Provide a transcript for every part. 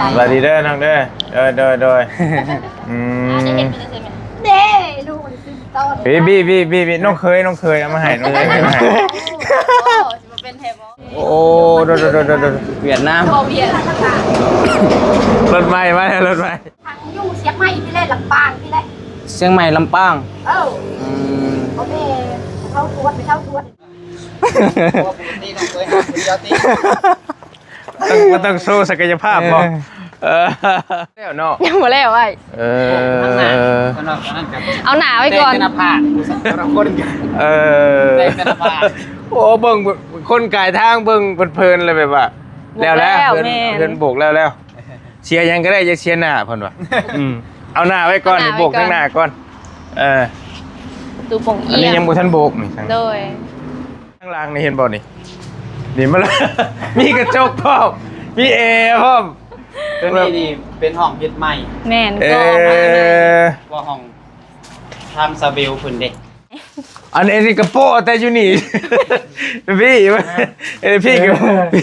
ສະບາຍດີເດີນ້ອງເດີ. ໂດຍ ໂດຍ ໂດຍ. ອືມ ເດ້ ລູກມັນຄືຕອນ ບີ ບີ ບີ ບີ ນ້ອງເຂີຍ ນ້ອງເຂີຍ ເອົາມາໃຫ້ ນ້ອງເຂີຍ ເອົາມາໃຫ້. ໂອ້ ຊິມາເປັນແທ້ບໍ່? ໂອ້ ໂດຍ ໂດຍ ໂດຍ ໂດຍ ຫວຽດນາມ ບໍ່ຫວຽດ ລົດໄຟມາແລ້ວ ລົດໄຟ. ທາງຢູ່ຊຽງໃໝ່ພີ້ແຫຼະ ລຳປາງພີ້ແຫຼະ. ຊຽງໃໝ່ ລຳປາງ. ເອີ ອືມ ພໍ່ແມ່ເຖົ້າທວດ ໄປເຖົ້າທວດ. ບໍ່ ປົກກະຕິນ້ອງເຄີຍຫາຄົນດຽວຕິ ບໍ່ຕ້ອງ ບໍ່ຕ້ອງໂຊສັກກະຍະພາບບໍ່? ເອີ ເອີ ແລ້ວເນາະ ຍັງບໍ່ແລ້ວອ້າຍ. ເອີ ເອົາໜ້າໄວ້ກ່ອນ ແຕ່ງແຕ່ໜ້າຜາກ ແຕ່ລະຄົນ ເອີ ແຕ່ງແຕ່ໜ້າຜາກ. ໂອ້ ເບິ່ງຄົນກາຍທາງ ເບິ່ງເພີນໆ ແລ້ວແບບວ່າ ແລ້ວແລ້ວ ເຮືອນ ແມ່ນ ເຮືອນໂບກແລ້ວແລ້ວ. ເສຍຫຍັງກໍໄດ້ ຢ່າເສຍໜ້າ ເພິ່ນວ່າ. ອືມ ເອົາໜ້າໄວ້ກ່ອນ ເອົາໜ້າໄວ້ກ່ອນ ໂບກທາງໜ້າກ່ອນ. ເອີ ປະຕູໂປ່ງອຽງ ອັນນີ້ຍັງບໍ່ທັນໂບກນີ້. ໂດຍ ທາງຫຼັງນີ້ເຫັນບໍ່ນີ້? ນີ້ມັນ ມີກະຈົກພ້ອມ ມີແອພ້ອມ. ຕົວນີ້ນີ້ເປັນຫ້ອງເຮັດໃໝ່. ແມ່ນ ເອີ ກໍຫ້ອງໃໝ່ ວ່າຫ້ອງ ທາງສາວເບວເພິ່ນເດ້. ອັນ ອັນນີ້ກະໂປະແຕ່ຢູ່ນີ້ ພີ່ ເອີ ພີ່ກະ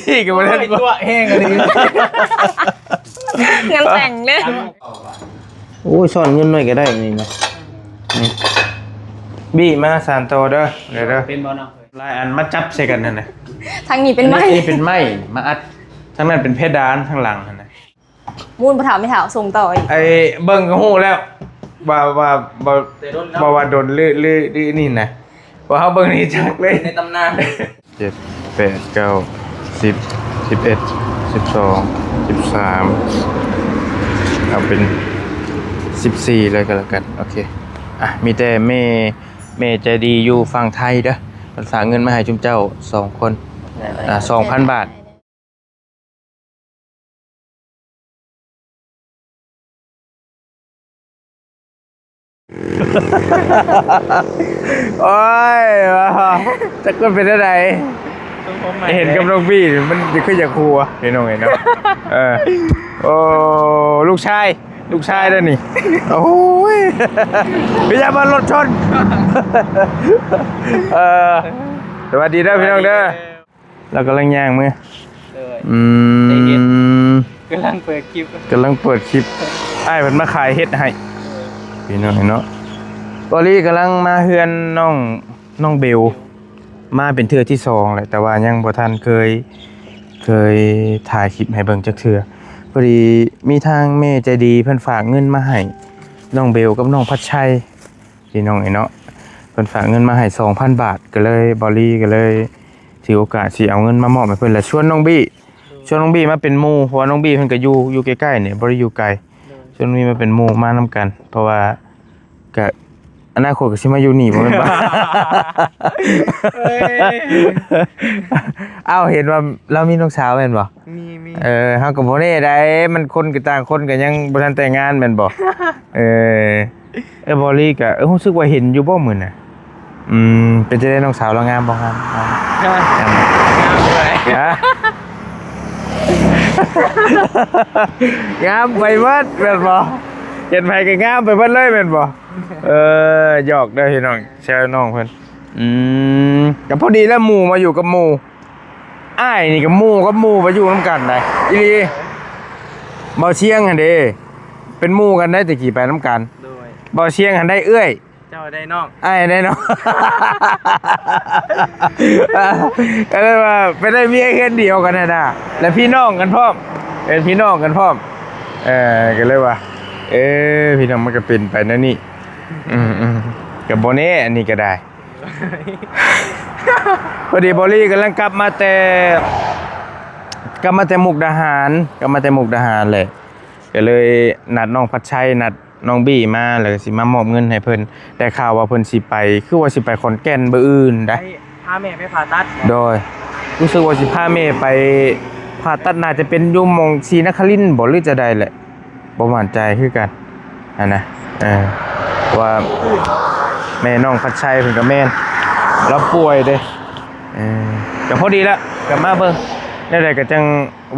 ພີ່ກະບໍ່ໄດ້ຕົວະແຮງອັນນີ້ ງານແຕ່ງເດ້. ໂອ້ຍ ຊ້ອນເງິນໜ້ອຍກະໄດ້ນີ້ນະ. ອືມ ບີມາສານຕໍ່ເດີ ເດີ ເດີ. ເປັນບໍ່ເນາະ? ຫຼາຍອັນມາຈັບໃສ່ກັນຫັ້ນນະ. ທາງນີ້ເປັນໄມ້ ອັນນີ້ເປັນໄມ້ມາອັດ ທາງນັ້ນເປັນເພດານ ທາງຫຼັງຫັ້ນນະ. ມູນບໍ່ເຖົ້າ ແມ່ເຖົ້າສົ່ງຕໍ່ອີກ. ໄອ້ເບິ່ງກໍຮູ້ແລ້ວວ່າ ວ່າ ວ່າ ແຕ່ດົນແລ້ວ ບໍ່ວ່າດົນ ຫຼື ຫຼື ຫຼືນີ້ນະ ວ່າເຮົາເບິ່ງນີ້ຈັກເລີຍ ໃນຕຳນານ. ເຈັດ ແປດ ເກົ້າ ສິບ ສິບເອັດ ສິບສອງ ສິບສາມ ເອົາເປັນສິບສີ່ເລີຍກໍແລ້ວກັນ. ໂອເຄ ອ່ະ ມີແຕ່ແມ່ ແມ່ໃຈດີຢູ່ຝັ່ງໄທເດີ ເພິ່ນຝາກເງິນມາໃຫ້ຊຸມເຈົ້າສອງຄົນ ອ່າ ສອງພັນບາດ. ໂອ້ຍ ຈັກມັນເປັນແນວໃດ ເຫັນກັບນ້ອງບີມັນຄືຢາກຫົວ ພີ່ນ້ອງເອີຍເນາະ. ເອີ ໂອ້ ລູກຊາຍ ລູກຊາຍເດ້ນີ້. ໂອ້ຍ ພະຍາຍາມເອົາລົດຊົນ. ເອີ ສະບາຍດີເດີພີ່ນ້ອງເດີ. ລາວກຳລັງຍ່າງເມືອ. ໂດຍ ອືມ ກຳລັງເປີດຄລິບ ກຳລັງເປີດຄລິບ. ອ້າຍເພິ່ນມາຂາຍເຫັດໃຫ້ ພີ່ນ້ອງເນາະ. ບອລລີກຳລັງມາເຮືອນນ້ອງ ນ້ອງເບວ ມາເປັນເທື່ອທີສອງແລ້ວ ແຕ່ວ່າຍັງບໍ່ທັນເຄີຍ ເຄີຍຖ່າຍຄລິບໃຫ້ເບິ່ງຈັກເທື່ອ. ພໍດີມີທາງແມ່ໃຈດີເພິ່ນຝາກເງິນມາໃຫ້ນ້ອງເບວກັບນ້ອງພັດໄຊ ພີ່ນ້ອງເອີຍເນາະ. ເພິ່ນຝາກເງິນມາໃຫ້ສອງພັນບາດ ກໍເລີຍ ບອລລີກໍເລີຍຖືໂອກາດຊິເອົາເງິນມາມອບໃຫ້ເພິ່ນ ແລະ ຊວນນ້ອງບີ ຊວນນ້ອງບີມາເປັນໝູ່ ເພາະວ່ານ້ອງບີເພິ່ນກໍຢູ່ ຢູ່ໃກ້ໆນີ້ ບໍ່ໄດ້ຢູ່ໄກ. ໂດຍ ຊວນນ້ອງບີມາເປັນໝູ່ ມານຳກັນ ເພາະວ່າກະ ອະນາຄົດກໍຊິມາຢູ່ນີ້ບໍ່ແມ່ນບໍ່? ເອີຍ ອ້າວ ເຫັນວ່າລາວມີນ້ອງສາວແມ່ນບໍ່? ມີ ມີ ເອີ ເຮົາກໍບໍ່ແນ່ໃດ໋ ມັນຄົນກໍຕ່າງຄົນກໍຍັງບໍ່ທັນແຕ່ງງານແມ່ນບໍ່? ເອີ ເອີ ບອລລີກະ ເອີ ຮູ້ສຶກວ່າເຫັນຢູ່ບໍ່ມື້ນະ? ອືມ ເປັນຈັ່ງໃດນ້ອງສາວລາວງາມບໍ່? ງາມ ງາມ ງາມເລີຍ ຮະ? ງາມໄປເບິດແມ່ນບໍ່? ເຫັນໃຜກໍງາມໄປເບິດເລີຍແມ່ນບໍ່? ເອີ ຫຍອກເດີພີ່ນ້ອງ ແຊວນ້ອງເພິ່ນ. ອືມ ກໍພໍດີແລ້ວ ໝູ່ມາຢູ່ກັບໝູ່ ອ້າຍນີ້ກໍໝູ່ກັບໝູ່ໄປຢູ່ນຳກັນໄດ໋ ອີ່ຫຼີ. ເບົາຊຽງຫັ້ນເດ້ ເປັນໝູ່ກັນໄດ໋ ແຕ່ກີ້ໄປນຳກັນ. ໂດຍ ເບົາຊຽງຫັ້ນໄດ້ເອື້ອຍ ເຈົ້າໄດ້ນ້ອງ ອ້າຍໄດ້ນ້ອງ ກໍເລີຍວ່າໄປໄດ້ເມຍເຮືອນດຽວກັນຫັ້ນນະ ແລະ ພີ່ນ້ອງກັນພ້ອມ ເປັນພີ່ນ້ອງກັນພ້ອມ. ເອີ ກໍເລີຍວ່າ ເອີ ພີ່ນ້ອງ ມັນກໍເປັນໄປແນວນີ້. ອືມໆ ກໍບໍ່ແນ່ ອັນນີ້ກໍໄດ້. ພໍດີບອລລີກຳລັງກັບມາແຕ່ ກັບມາແຕ່ມຸກດາຫານ ກັບມາແຕ່ມຸກດາຫານແຫຼະ ກໍເລີຍນັດນ້ອງພັດໄຊ ນັດນ້ອງບີມາ ແລ້ວກໍຊິມາມອບເງິນໃຫ້ເພິ່ນ. ໄດ້ຂ່າວວ່າເພິ່ນຊິໄປ ຄືວ່າຊິໄປຂອນແກ່ນມື້ອື່ນໃດ໋ ໄປພາແມ່ໄປຜ່າຕັດ. ໂດຍ ຮູ້ສຶກວ່າຊິພາແມ່ໄປຜ່າຕັດ ໜ້າຈະເປັນຢູ່ໝ່ອງສີນະຄະລິນບໍ ຫຼືຈະໃດແຫຼະ. ບໍ່ໝັ້ນໃຈຄືກັນຫັ້ນນະ. ເອີ ວ່າແມ່ນ້ອງພັດໄຊເພິ່ນກໍແມ່ນ ລາວປ່ວຍເດ້. ເອີ ກໍພໍດີລະ ກໍມາເບິ່ງ ແນວໃດກໍຈັ່ງ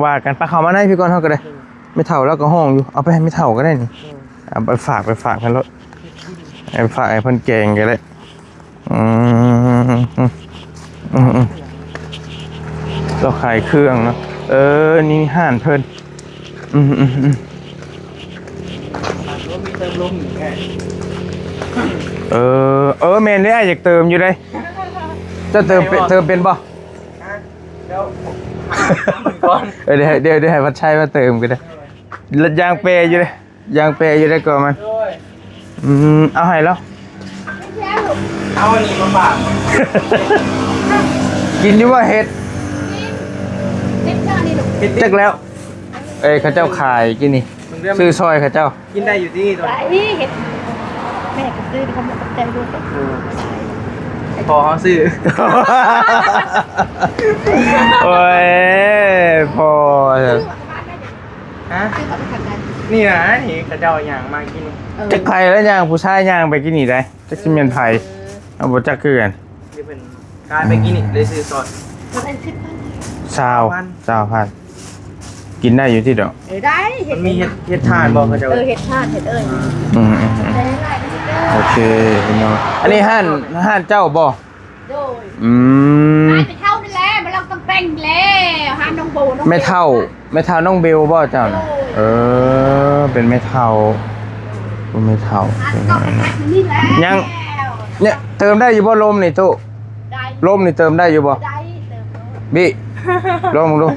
ວ່າກັນ. ໄປ ເຂົ້າມາໃນພີ້ກ່ອນ ເຮົາກໍໄດ້. ແມ່ເຖົ້າລາວກໍຮ້ອງຢູ່ ເອົາໄປໃຫ້ແມ່ເຖົ້າກໍໄດ້ນີ້. ເອີ ເອົາໄປຝາກ ໄປຝາກໃຫ້ໂລດ ໄປຝາກໃຫ້ເພິ່ນແກງກໍໄດ້. ອືມ ອືມ ອືມ ລາວຂາຍເຄື່ອງເນາະ. ເອີ ນີ້ຮ້ານເພິ່ນ ອືມໆໆ ລົມມີເຕີມລົມຢູ່ແທ້. ເອີ ເອີ ແມ່ນເດ້ ອ້າຍຢາກເຕີມຢູ່ເດ້. ເຈົ້າເຕີມເປັນ ເຕີມເປັນບໍ່? ຮະ? ແລ້ວ ເອີ ດຽວ ດຽວ ດຽວໃຫ້ວັດໄຊມາເຕີມກໍໄດ້. ລົດຢາງແປຢູ່ເດ້ ຢາງແປຢູ່ເດ້ກໍມັນ. ໂດຍ ອືມ ເອົາໃຫ້ລາວ. ເອົາອັນນີ້ມາຝາກ. ກິນຢູ່ບໍ່ເຫັດ? ກິນ. ເຫັດເຈົ້ານີ້ລູກ. ເຫັດ ຈັກແລ້ວ. ເອີຍ ເຂົາເຈົ້າຂາຍກິນນີ້ ຊື້ຊ່ອຍເຂົາເຈົ້າ. ກິນໄດ້ຢູ່ຕິ? ໄດ້ ເຫັດ ແມ່ກໍຊື້ ຂອບໃຈລູກ. ເອີ ພໍ່ເຮົາຊື້. ໂອ້ຍ ພໍ່. ຮະ? ນີ້ນະ ນີ້ເຂົາເຈົ້າຍ່າງມາກິນ. ເອີ ຈັກໃຜລະຍ່າງ ຜູ້ຊາຍຍ່າງໄປກິນນີ້ໄດ໋ ຈັກຊິແມ່ນໃຜ. ເອີ ເຮົາບໍ່ຈັກຄືກັນ. ເພິ່ນຂາຍໄປກິນນີ້ ເລີຍຊື້ຊ່ອຍ. ຊາວ ຊາວພັນ ກິນໄດ້ຢູ່ຕິດອກ. ເອີ ໄດ້. ມັນມີເຫັດ ເຫັດຖ່ານບໍ່ເຂົາເຈົ້າ? ເອີ ເຫັດຖ່ານ ເຫັດເອີຍ. ອືມ ໂອເຄພີ່ນ້ອງ. ອັນນີ້ຮ້ານ ຮ້ານເຈົ້າບໍ່? ໂດຍ. ອືມ ຮ້ານແມ່ເຖົ້ານີ້ແຫຼະ ມາລອງຕຳແປງແລ້ວ ຮ້ານນ້ອງໂບ ນ້ອງ ແມ່ເຖົ້າ. ແມ່ເຖົ້ານ້ອງເບວບໍ່ເຈົ້ານະ? ໂດຍ. ເອີ ເປັນແມ່ເຖົ້າ ເປັນແມ່ເຖົ້າ. ຍັງ ເຕີມໄດ້ຢູ່ບໍ່ລົມນີ້ຕູ້? ໄດ້. ລົມນີ້ເຕີມໄດ້ຢູ່ບໍ່? ໄດ້ ເຕີມ. ບິ ລອງເບິ່ງດູ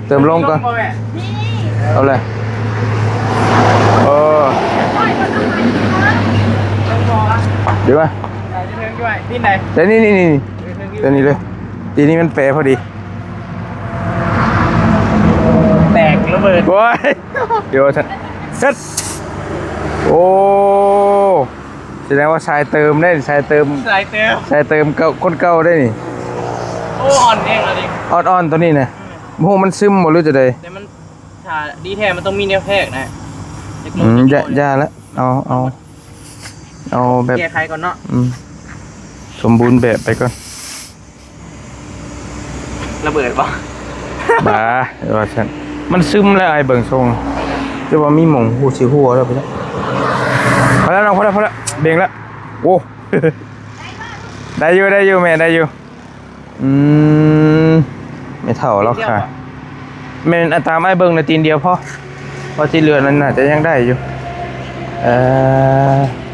ເຕີມລົມກ່ອນ. ມີລົມບໍ່ແມ່? ມີ. ເອົາເລີຍ. ເອີ ດີວ່າ ໄດ້ນີ້ ນີ້ ນີ້ ຕົວນີ້ເລີຍ. ຕີນີ້ມັນແປພໍດີ. ແຕກລະເບີດ. ໂອ້ຍ ດຽວຊັ້ນ. ໂອ້ ສະແດງວ່າສາຍເຕີມເດ້ ສາຍເຕີມ ສາຍເຕີມ ສາຍເຕີມເກົ່າ ຄົນເກົ່າເດ້ນີ້. ໂອ້ ອ່ອນແຮງແລ້ວນີ້ ອ່ອນໆ ຕົວນີ້ນະ. ບໍ່ຮູ້ມັນຊຶມບໍ່ ຫຼືຈັ່ງໃດ ແຕ່ມັນ ຖ້າດີແທ້ມັນຕ້ອງມີແນວແທກນະ. ອືມ ຢ່າ ຢ່າລະ ເອົາ ເອົາ ເອົາແບບ ແກ້ໄຂກ່ອນເນາະ. ອືມ ສົມບູນແບບໄປກ່ອນ. ລະເບີດບໍ່? ບາ ວ່າຊັ້ນ ມັນຊຶມແລ້ວ ອ້າຍເບິ່ງຊົງ ແຕ່ວ່າມີໝ່ອງຮູຊິຮົ່ວແລ້ວ. ພໍແລ້ວນ້ອງ ພໍແລ້ວ ພໍແລ້ວ ເບັງແລ້ວ. ໂອ້ ໄດ້ຢູ່ ໄດ້ຢູ່ແມ່ ໄດ້ຢູ່. ອືມ ແມ່ເຖົ້າລາວຂາຍ ແມ່ນ ອາ ຕາມອ້າຍເບິ່ງນະ ຕີນດຽວພໍ ເພາະທີ່ເຫຼືອນັ້ນໜ້າຈະຍັງໄດ້ຢູ່. ເອີ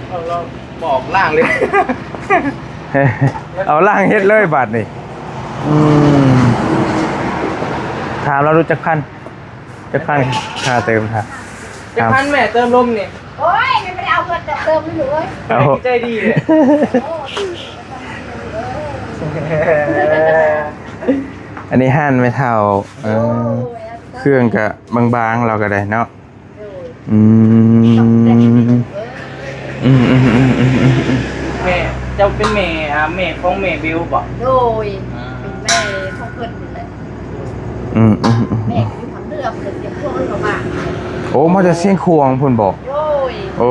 ເອົາລາງເລີຍ ເອົາລາງເຮັດເລີຍບາດນີ້. ອືມ ຖາມລາວດູຈັກພັນ ຈັກພັນ ຄ່າເຕີມ ຄ່າ ຈັກພັນແມ່ເຕີມລົມນີ້? ໂອ້ຍ ແມ່ບໍ່ໄດ້ເອົາເງິນດອກ ເຕີມຢູ່ເອີຍ. ເອົາ ໃຈດີເດ້. ໂອ້ ອັນນີ້ຮ້ານແມ່ເຖົ້າ. ເອີ ໂອ້ຍ ເຄື່ອງກະບາງໆ ລາວກະໄດ້ເນາະ. ໂດຍ. ອືມ ອືມໆໆ ແມ່ ເຈົ້າເປັນແມ່ ອາ ແມ່ຂອງແມ່ເບວບໍ່? ໂດຍ. ອືມ ເປັນແມ່ຂອງເພິ່ນນີ້ແຫຼະ. ອືມໆໆ ແມ່ຢູ່ທາງເໜືອ ເພິ່ນເປັນພວກເຂົາມາ. ໂອ້ ມາແຕ່ຊຽງຂວາງພຸ້ນບໍ່? ໂດຍ. ໂອ້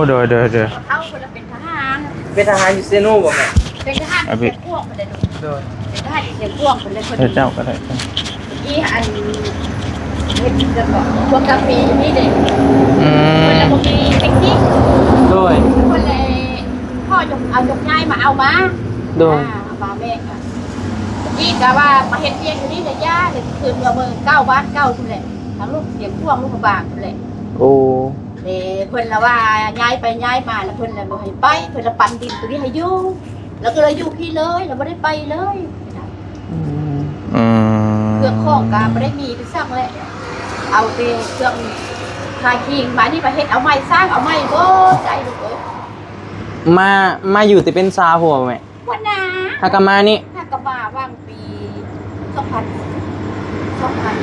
ໂດຍໆ ເຂົາເພິ່ນເປັນທະຫານ. ເປັນທະຫານຢູ່ເຊໂນບໍ່ແມ່? ເປັນທະຫານຢູ່ຊຽງຂວາງພຸ້ນແຫຼະ. ໂດຍ. ເປັນທະຫານຢູ່ຊຽງຂວາງພຸ້ນແຫຼະ. ເຈົ້າກໍໄດ້ ອີອັນ ເຮັດເລື່ອງບອກ ພວກກາເຟຢູ່ນີ້ເດ້. ອືມ ເພິ່ນລະບໍ່ມີແທັກຊີ. ໂດຍ. ເພິ່ນເລີຍ ພໍ່ຍົກ ເອົາ ຍົກຍ້າຍມາເອົາມາ. ໂດຍ. ອາ ເອົາມາແມ່ກະ ກີ້ກະວ່າມາເຮັດວຽກຢູ່ນີ້ລະຢ່າ ລະຄືນເມືອເມືອງເກົ່າ ບ້ານເກົ່າພຸ້ນແຫຼະ ທາງລູກຊຽງຂວາງ ຫຼວງພະບາງພຸ້ນແຫຼະ. ໂອ້ ເອີ ເພິ່ນລະວ່າຍ້າຍໄປຍ້າຍມາ ລະເພິ່ນລະບໍ່ໃຫ້ໄປ ເພິ່ນລະປັນດິນໂຕນີ້ໃຫ້ຢູ່ ລະກໍເລີຍຢູ່ພີ້ເລີຍ ລະບໍ່ໄດ້ໄປເລີຍ. ອືມ ອືມ ເຄື່ອງຂອງກະບໍ່ໄດ້ມີໄປສັກແຫຼະ ເອົາແຕ່ເຄື່ອງຂາຍຄີງ ບາດນີ້ມາເຮັດເອົາໃໝ່ ສ້າງເອົາໃໝ່ ບໍ່ໄດ້ລູກເອີຍ. ມາ ມາຢູ່ແຕ່ເປັນສາວພຸ້ນບໍ່ແມ່? ບໍ່ນາ ຫາກະມານີ້ ຫາກະມາຫວ່າງປີສອງພັນ ສອງພັນ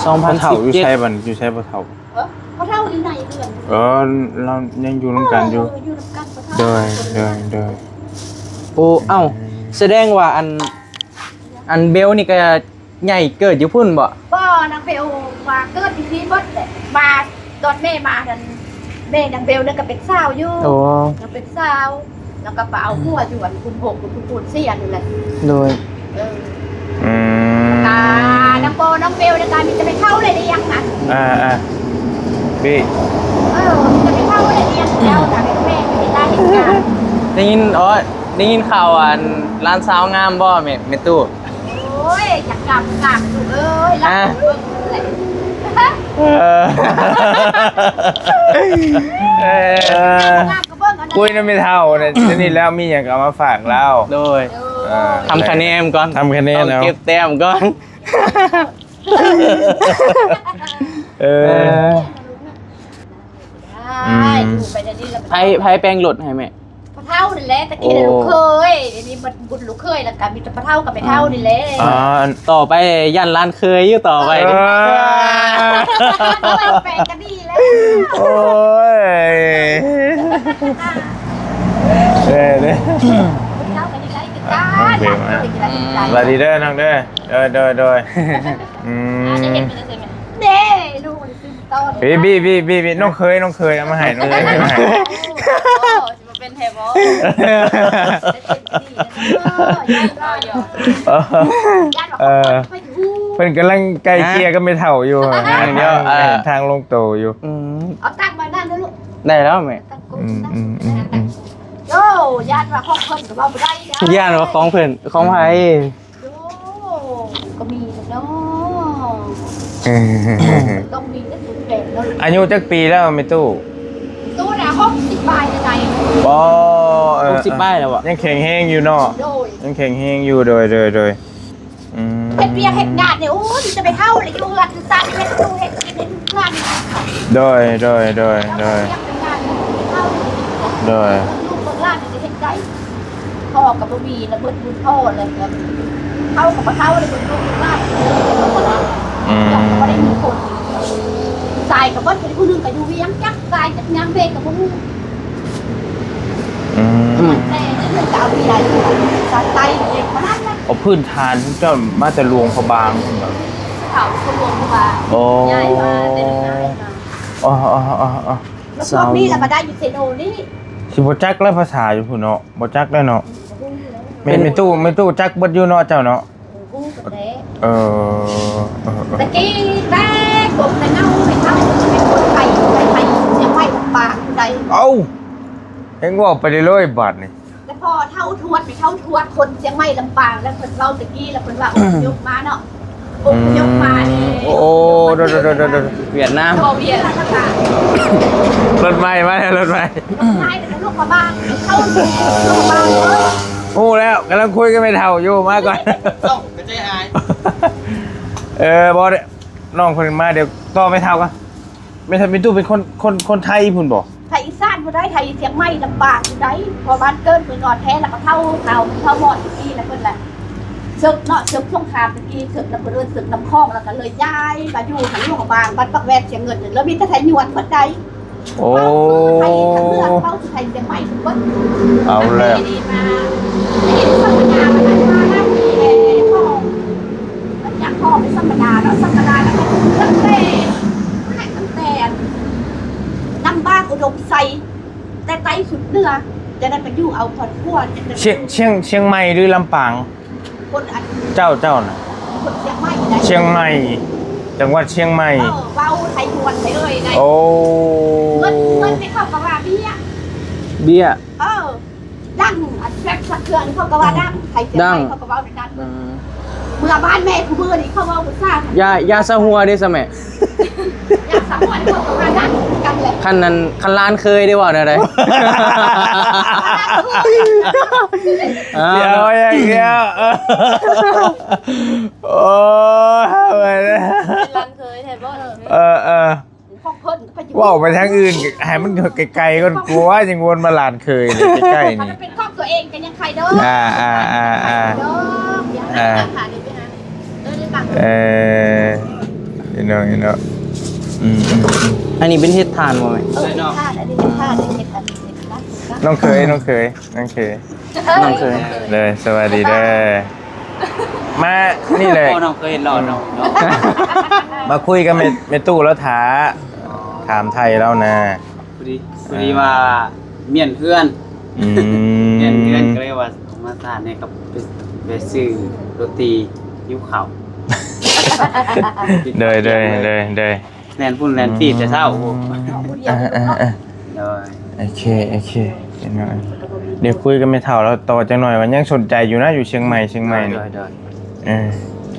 ສອງພັນສິບເຈັດ ພໍ່ເຖົ້າຢູ່ໃສບັດນີ້? ຢູ່ໃສພໍ່ເຖົ້າ? ເອີ ພໍ່ເຖົ້າຢູ່ໃນເຮືອນ. ເອີ ລາວຍັງຢູ່ນຳກັນຢູ່. ເອີ ຢູ່ນຳກັນພໍ່ເຖົ້າ. ໂດຍ ໂດຍ ໂດຍ. ໂອ້ ເອົ້າ ສະແດງວ່າອັນ ອັນເບວນີ້ກະໃຫຍ່ເກີດຢູ່ພຸ້ນບໍ່? ບໍ່ ນາງເບວວ່າເກີດຢູ່ພີ້ເບິດແຫຼະ ມາ ຕອນແມ່ມານັ້ນ ແມ່ນາງເບວນັ້ນກະເປັນສາວຢູ່. ໂອ້ ຍັງເປັນສາວ ລະກະໄປເອົາຜົວຢູ່ອັນພູນຫົກ ພູນເສຍຫັ້ນແຫຼະ. ໂດຍ. ເອີ ອືມ ກະນາງໂບ ນາງເບວນີ້ກະມີແຕ່ແມ່ເຖົ້າເລີຍລ້ຽງນະ. ອ່າໆ ເບ ເອີ ມີແຕ່ແມ່ເຖົ້າເລີຍລ້ຽງ ແລ້ວກະແມ່ເຮັດໄດ້ເຮັດງານ. ໄດ້ຍິນ ອໍ ໄດ້ຍິນຂ່າວອັນຫຼານສາວງາມບໍ່ແມ່ ແມ່ຕູ້? ໂອ້ ໂອ້ຍ ຢາກກາບກາບລູກເອີຍ ລາວເບິ່ງແຫຼະ ເອີ ເອີ ກາບກໍເບິ່ງ ຄຸຍນຳແມ່ເຖົ້ານີ້ ນີ້ແລ້ວມີຫຍັງກໍເອົາມາຝາກລາວ ໂດຍ ເອີ ທຳຄະແນນກ່ອນ ທຳຄະແນນເອົາ ເກັບແຕ້ມກ່ອນ ເອີ ໄປແປງລົດໃຫ້ແມ່? ພໍ່ເຖົ້ານີ້ແຫຼະ ຕະກີ້ລູກເຂີຍ ດຽວນີ້ບໍ່ບຸນລູກເຂີຍ ແລ້ວກໍມີແຕ່ພໍ່ເຖົ້າກັບແມ່ເຖົ້ານີ້ແຫຼະ ອໍ ຕໍ່ໄປຢ້ານຫຼານເຂີຍຢູ່ຕໍ່ໄປ ເອີ ແປງກໍດີແລ້ວ ໂອ້ຍ ເອີ ເດ້ ເຈົ້າກໍໄດ້ຄືກັນ ສະບາຍດີເດີນ້ອງເດີ ໂດຍ ໂດຍ ໂດຍ ອືມ ເດ້ ລູກ ບີ ບີ ບີ ບີ ນ້ອງເຂີຍ ນ້ອງເຂີຍ ເອົາມາໃຫ້ ນ້ອງເຂີຍ ເອົາມາໃຫ້ ໂອ້ ຊິບໍ່ເປັນແທ້ບໍ່? ເອີ ເອີ ເພິ່ນກຳລັງໄກ່ເກ່ຍກັບແມ່ເຖົ້າຢູ່ ຫາທາງ ເອີ ທາງລົງໂຕຢູ່ ອືມ ເອົາຕັກມານັ້ນເດີລູກ ໄດ້ແລ້ວແມ່ ອືມ ໂອ້ ຢ້ານວ່າຂອງເພິ່ນກໍເວົ້າບໍ່ໄດ້ ຢ້ານວ່າຂອງເພິ່ນ ຂອງໃຜ? ໂອ້ ກໍມີເນາະ ເອີ ຕ້ອງມີເດ້ ສູນແປດເນາະ ອາຍຸຈັກປີແລ້ວແມ່ຕູ້? ຕູ້ນະ ຫົກສິບປາຍແລ້ວໃດ໋ ບໍ່ ເອີ ຫົກສິບປາຍແລ້ວບໍ່? ຍັງແຂງແຮງຢູ່ເນາະ ໂດຍ ຍັງແຂງແຮງຢູ່ ໂດຍ ໂດຍ ໂດຍ ອືມ ເຮັດວຽກເຮັດງານນີ້ ໂອ້ຍ ຈະໄປເຖົ້າແລ້ວ ຢູ່ເຮືອນຢູ່ຊານ ເຮັດຢູ່ເຮັດກິນໃຫ້ລູກຫຼານ ໂດຍ ໂດຍ ໂດຍ ໂດຍ ເຮັດວຽກເຮັດງານ ເຖົ້າ ໂດຍ ລູກຫຼານຈະເຮັດໄດ້ ພໍ່ກໍບໍ່ມີລະ ເບິດບຸນພໍ່ລະ ເຮົາກໍບໍ່ເຖົ້າລະ ເບິດລູກເບິດຫຼານ ອືມ ບໍ່ໄດ້ມີຄົນ ຊາຍກໍເບິດ ຜູ້ໜຶ່ງກໍຢູ່ວຽງຈັກ ຊາຍຈັກຍາມເບກໍບໍ່ຮູ້ ອືມ ແຕ່ເລື່ອງການວິໄລ ຊາຍໃຕ້ເດັກມານັ້ນນະ ເອົາພື້ນຖານເຈົ້າມາແຕ່ຫຼວງພະບາງພຸ້ນບໍ? ເຂົາຄົນຫຼວງພະບາງ ໂອ້ ຍ້າຍມາແຕ່ເມືອງ ອໍ ອໍ ແລ້ວພວກນີ້ລະມາໄດ້ຢູ່ເຊໂນນີ້ ຊິບໍ່ຈັກລະພາສາຢູ່ພຸ້ນເນາະ ບໍ່ຈັກແລ້ວເນາະ ແມ່ນ ແມ່ຕູ້ ແມ່ຕູ້ຈັກເບິດຢູ່ເນາະເຈົ້າເນາະ ເອີ ຮູ້ແລ້ວ ເອີ ເອີ ເອີ ຕະກີ້ແຕ່ກົບແຕ່ເງົາໄປເຂົ້າເປັນຄົນໄທ ໄປໄທ ຊຽງໃໝ່ ລຳປາງ ໃດ ເອົ້າ ຍັງເວົ້າໄປເລື້ອຍໆ ບາດນີ້ ແລ້ວພໍເຖົ້າທວດ ໄປເຖົ້າທວດຄົນຊຽງໃໝ່ ລຳປາງ ແລ້ວເພິ່ນເວົ້າຕະກີ້ ແລ້ວເພິ່ນວ່າ ອະພະຍົບມາເນາະ ອະພະຍົບມານີ້ ໂອ້ ໂດຍໆ ຫວຽດນາມ ເອີ ຫວຽດນາມ ລົດໃໝ່ມາແລ້ວ ລົດໃໝ່ ລົດໃໝ່ ແຕ່ລູກມາບ້ານ ເຂົ້າລູກມາບ້ານ ຮູ້ແລ້ວ ກຳລັງຄຸຍກັບແມ່ເຖົ້າຢູ່ ມາກ່ອນ ເອີ ບໍ່ ນ້ອງເພິ່ນມາ ດຽວຕໍ່ແມ່ເຖົ້າກ່ອນ ແມ່ເຖົ້າ ແມ່ຕູ້ເປັນຄົນ ຄົນ ຄົນໄທພຸ້ນບໍ່? ໄທອີສານບໍ່ໄດ້ ໄທຊຽງໃໝ່ ລຳປາງບໍ່ໄດ້ ເພາະບ້ານເກີດເມືອງນອນແທ້ ແລ້ວກໍເຖົ້າ ເຖົ້າ ເຖົ້າໝອນທີ່ນີ້ ແລ້ວເພິ່ນລະເສິກເນາະ ເສິກສົງຄາມຕະກີ້ ເສິກນຳເພິ່ນເອີ້ນເສິກນ້ຳຂອງ ແລ້ວກໍເລີຍຍ້າຍມາຢູ່ທາງຫຼວງພະບາງ ບ້ານປາກແວດ ຊຽງເງິນ ແລ້ວມີແຕ່ໄທຍວນໝົດໄດ໋ ໂອ້ ເວົ້າຄືໄທ ທາງເມືອງເວົ້າຄືໄທຊຽງໃໝ່ໝົດ ເອົາແລ້ວ ມາເຫັນສັມມະນາ ມານັ່ງມານຳ ແຕ່ພໍ່ ມັນຢາກຂໍໄປສຳມະນາເນາະ ສຳມະນາແລ້ວກໍຕັ້ງແຕ່ ຕັ້ງແຕ່ນຳບ້ານອຸດົມໄຊ ແຕ່ໃຕ້ສຸດເໜືອ ຈະໄດ້ໄປຢູ່ເອົາຄອບຄົວ ຈະໄດ້ ຊຽງ ຊຽງ ຊຽງໃໝ່ ຫຼື ລຳປາງ? ຄົນອັນ ເຈົ້າ ເຈົ້ານະ ຄົນຊຽງໃໝ່ໄດ໋ ຊຽງໃໝ່ ຈັງຫວັດຊຽງໃໝ່ ເອີ ເວົ້າໄທຍວນໄປເລີຍໄດ໋ ໂອ້ ເງິນ ເງິນນີ້ເຂົາກໍວ່າເບ້ຍ ເບ້ຍ ເອີ ດັງ ອັນແຟບສັກເທື່ອນີ້ເຂົາກໍວ່າດັງ ໃຜຊຽງໃໝ່ເຂົາກໍເວົ້າແນວນັ້ນ ອືມ ເມືອບ້ານແມ່ຄູ່ມື້ນີ້ເຂົາເວົ້າພາສາ ຢ່າ ຢ່າສະຫົວເດ້ຊະແມ່ ຢ່າສະຫົວນີ້ເຂົາກໍວ່າດັງຄືກັນແຫຼະ ຄັນນັ້ນ ຄັນຫຼານເຂີຍເດ້ເວົ້າແນວໃດ ດຽວ ດຽວ ໂອ້ຍ ເປັນຫຼານເຂີຍແທ້ບໍ່ ເອີ ເອີ ຂອງເພິ່ນ ເວົ້າໄປທາງອື່ນ ໃຫ້ມັນໄກໆກ່ອນ ກົວຍັງວົນມາຫຼານເຂີຍໃກ້ໆນີ້ ເປັນຂອງຕົວເອງກໍຍັງໄຄເດີ ອ່າໆໆໆ ເດີ ເອີ ເອີ ພີ່ນ້ອງ ພີ່ນ້ອງ ອືມໆໆ ອັນນີ້ເປັນເຮັດຖ່ານບໍ່ແມ່? ເອີ ເຮັດຖ່ານ ອັນນີ້ເຮັດຖ່ານ ເຮັດອັນນີ້ເຮັດ ນ້ອງເຂີຍ ນ້ອງເຂີຍ ນ້ອງເຂີຍ ນ້ອງເຂີຍ ເດີ ສະບາຍດີເດີ ມານີ້ແຫຼະ ພໍ່ນ້ອງເຄີຍເຫັນລອດເນາະ ມາຄຸຍກັບແມ່ ແມ່ຕູ້ລາວຖ້າ ຖາມໄຖ່ລາວນະ ພໍດີ ພໍດີວ່າມ້ຽນເຮືອນ ອືມ ມ້ຽນເຮືອນ ກໍເລີຍວ່າມາສານນີ້ກໍໄປ ໄປຊື້ໂຣຕີ ຫິວເຂົ້າ ໂດຍ ໂດຍ ໂດຍ ໂດຍ ແລ່ນພຸ້ນແລ່ນພີ້ແຕ່ເຊົ້າ ອືມ ເອົາຜູ້ດຽວ ອ່າໆໆ ໂດຍ ໂອເຄ ໂອເຄ ເຫັນແລ້ວ ດຽວຄຸຍກັບແມ່ເຖົ້າລາວຕໍ່ຈັກໜ່ອຍ ວ່າຍັງສົນໃຈຢູ່ນະ ຢູ່ຊຽງໃໝ່ ຊຽງໃໝ່ນີ້ ໂດຍ ໂດຍ ເອີ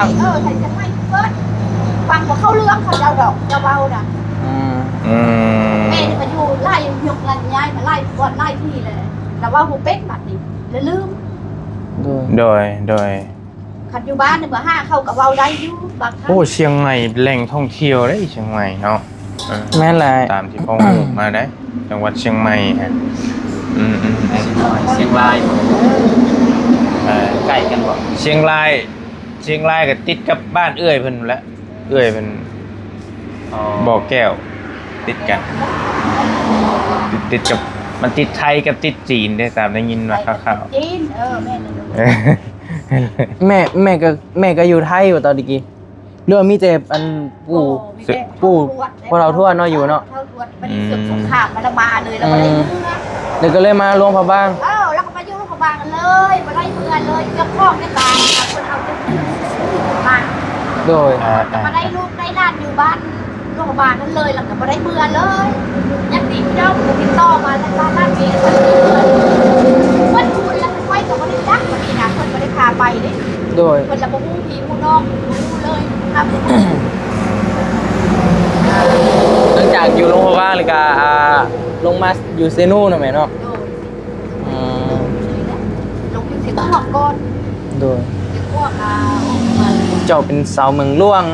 າງ ເອີ ໃສ່ເຄື່ອງໃໝ່ເບິດ ຟັງບໍ່ເຂົ້າເລື່ອງເຂົາເຈົ້າດອກ ເຈົ້າເວົ້ານະ. ອືມ ອືມ ແມ່ນີ້ກໍຢູ່ຫຼາຍ ຍົກລະຍ້າຍມາຫຼາຍບ່ອນຫຼາຍທີ່ແລ້ວ ແຕ່ເວົ້າບໍ່ເປັນບັດນີ້ ແລ້ວລືມ. ໂດຍ ໂດຍ ໂດຍ. ຄັນຢູ່ບ້ານນີ້ ເມື່ອຫາເຂົາກໍເວົ້າໄດ້ຢູ່ບາງຄັ້ງ. ໂອ້ ຊຽງໃໝ່ເປັນແຫຼ່ງທ່ອງທ່ຽວເດ້ ຊຽງໃໝ່ເນາະ. ເອີ ແມ່ນແຫຼະ ຕາມທີ່ພໍ່ຮູ້ມາໄດ໋ ຈັງຫວັດຊຽງໃໝ່. ອືມໆໆ ຊຽງໃໝ່ ຊຽງລາຍ ເອີ ໃກ້ກັນບໍ່? ຊຽງລາຍ ຊຽງລາຍກໍຕິດກັບບ້ານເອື້ອຍເພິ່ນແຫຼະ ເອື້ອຍເພິ່ນ ອໍ ບໍ່ແກ້ວ ຕິດກັນ ຕິດ ຕິດກັບ ມັນຕິດໄທກັບຕິດຈີນເດ້ ຕາມໄດ້ຍິນມາຄ່າວໆ. ຈີນ ເອີ ແມ່ນ ແມ່ ແມ່ກໍ ແມ່ກໍຢູ່ໄທບໍ່ຕອນຕະກີ້ ຫຼືວ່າມີແຕ່ອັນ ປູ່ ປູ່ ພໍ່ເຖົ້າທວດເນາະ ຢູ່ເນາະ ເຖົ້າທວດ ບັດນີ້ເກີດສົງຄາມ ມັນລະມາເລີຍ ລະບໍ່ໄດ້ເມືອ ແລ້ວກໍເລີຍມາຫຼວງພະບາງ. ເອີ ລະກໍມາຢູ່ຫຼວງພະບາງເລີຍ ບໍ່ໄດ້ເມືອເລີຍ ເກືອບຂອງແຕ່ຕາຍ ເພິ່ນເອົາແຕ່ມາ. ໂດຍ ອ່າ ກໍມາໄດ້ ອ່າ ລູກໄດ້ຫຼານຢູ່ບ້ານ ໂລງບານນັ້ນເລີຍ ແລ້ວກໍບໍ່ໄດ້ເມືອເລີຍ. ຍັງດີພີ່ນ້ອງຕິດຕໍ່ມາຈາກບ້ານເອງ ເພິ່ນມີເຮືອນ ເພິ່ນຮູ້ແລ້ວ ຂ້ອຍກໍບໍ່ໄດ້ຈັກ ບາດນີ້ນະ ເພິ່ນບໍ່ໄດ້ພາໄປເດ້. ໂດຍ ເພິ່ນລະບໍ່ຮູ້ພີ່ຮູ້ນ້ອງ ບໍ່ຮູ້ເລີຍ. ຫຼັງຈາກຢູ່ໂລງພະບາງແລ້ວກໍ ອ່າ ລົງມາຢູ່ເຊໂນເນາະແມ່ເນາະ. ໂດຍ ອືມ ລົງຢູ່ເຊໂນກ່ອນ. ໂດຍ ເຊໂນກໍ ເຈົ້າເປັນສາວເມືອງຫຼວງ